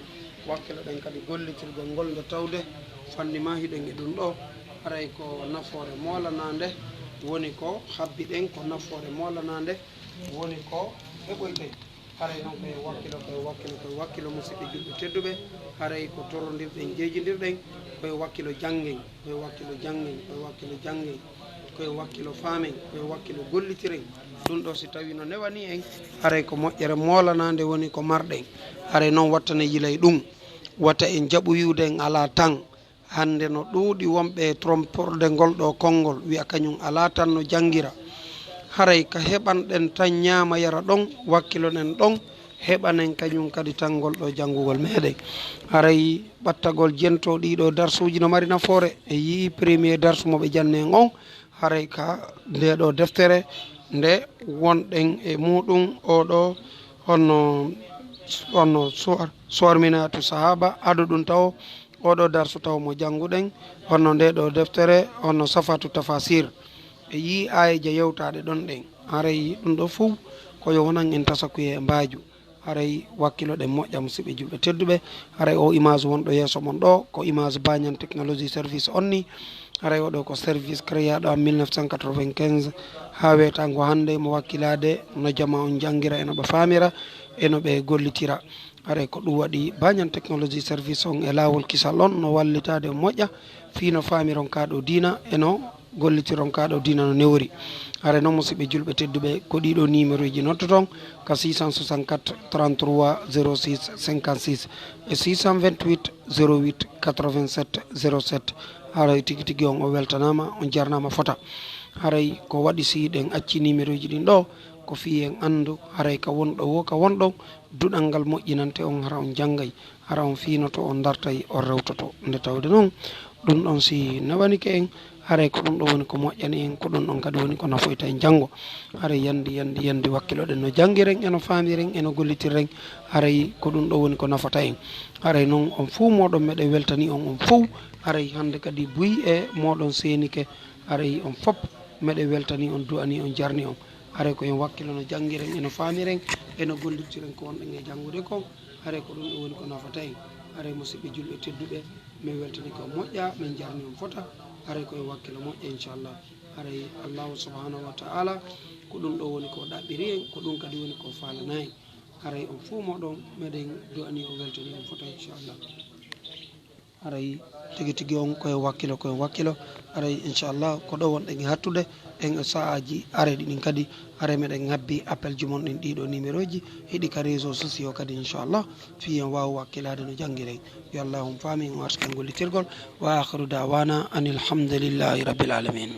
wakkiloɗen kadi gollitirgol ngol, nde tawde fanni ma hiɗen e ɗum ɗo, haray ko nafoore moolanaande woni ko habbiɗen, ko nafoore moolanaande woni ko heɓoyten. Haray noon ko e wakkilo, ko e wakkilo, ko e wakkilo, musidɓe julɓe tedduɓe, haray ko torondirɗen, jeejindirɗen, ko e wakkilo janngen, ko e wakkilo janngen, ko e wakkilo janngen, ko e wakkilo faamen, ko e wakkilo gollitiren. Ɗum ɗo si tawii no newanii en, haray ko moƴƴere moolanaande woni ko marɗen. Haray noon watta ne yilay ɗum, wata en jaɓu wi'ude en alaa tan. Hannde no ɗuuɗi wonɓe e tromporde ngol ɗo konngol, wi'a kañum alaa tan no janngira. Haray ka heɓanɗen tan ñaama yara ɗon, wakkiloɗen ɗon, heɓanen kañum kadi tan ngol ɗo janngugol meɗen. Haray ɓattagol jento ɗii ɗo darsuuji no mari nafoore. En yi'i premier darsu mo ɓe janni en on, haray ka nde ɗo deftere nde wonɗen e muɗum, o ɗo honno, honno suwar, suwar minaatu sahaba, ado ɗum tawo o ɗo darsu taw mo jannguɗen, honno nde ɗo deftere, honno Safatu Tafasir. E yii aayeeje yewtaaɗe ɗon ɗen. Haray ɗum ɗo fow ko yo wonan en tasakuye e mbaaju. Haray wakkiloɗen moƴƴa, musidɓe julɓe tedduɓe. Haray o image wonɗo yeeso mon ɗo, ko image Banyan Technology Service on ni. Haray oɗo ko service créaɗo en mille neuf cent quatre-vingt-quinze haa weetango hannde, mo wakkilaade no jama on janngira, e no ɓe faamira, e no ɓe gollitira. Haray ko ɗum waɗi Banyan Technology Service on e laawol kisal on no wallitaade moƴƴa fii no faamiron kaa ɗo diina, e no gollitiron kaa ɗo diina no newori. Haray noon, musidɓe julɓe tedduɓe, ko ɗii ɗo numéroji noddoton, ka six cent soixante-quatre, trente-trois, zéro six, cinquante-six e six cent vingt-huit, zéro huit, quatre-vingt-sept, zéro sept. Haray tigi tigi on o weltanaama, on jarnaama fota. Haray ko waɗi si ɗen acci numéroji ɗin ɗo, ko fii en anndu haray ka wonɗo wo ka wonɗon, duɗal ngal moƴƴinante on, hara on janngay, hara on fiinoto, on dartay, on rewtoto. Nde tawde noon, ɗum ɗon si newanike en, haray ko ɗum ɗon woni ko moƴƴani en, ko ɗum ɗon kadi woni ko nafoyta en janngo. Haray yandi, yandi, yandi wakkiloɗen no janngiren, e no faamiren, e no gollitirren. Haray ko ɗum ɗon woni ko nafata en. Haray noon, on fow mooɗon meɗen weltani on, on fow. Haray hannde kadi buy e mooɗon seenike. Haray on fop meɗen weltani on, du'ani on, jarni on. Haray ko en wakkilo no janngiren, e no faamiren, e no gollitiren ko wonɗen e janngude kon. Haray ko ɗum ɗo woni ko nafata en. Haray, musidɓe julɓe tedduɓe, min weltani ko moƴƴa, min jarni on fota. Haray ko en wakkilo moƴƴa, inchallah. Haray Allahu subhanahu wa ta'ala, ko ɗum ɗo woni ko ɗaɓɓiri en, ko ɗum kadi woni ko faalana en. Haray on fow mooɗon meɗen du'ani on, weltani on fota, inchallah. Haray tigi tigi on ko en wakkilo, ko en wakkilo. Haray inchallah ko ɗo wonɗen e hattude en e sa'aaji arayɗi ɗin kadi. Haray meɗen habbi appel ji mon ɗin, ɗii ɗo numéroji hiɗi ka réseaux sociaux kadi, inchallah, fii en waawa wakkilaade no janngiren. Yo Allah on faami, on arsuka gollitirgol. Wa akhiru da'wana anil hamdulillahi rabbil alamin.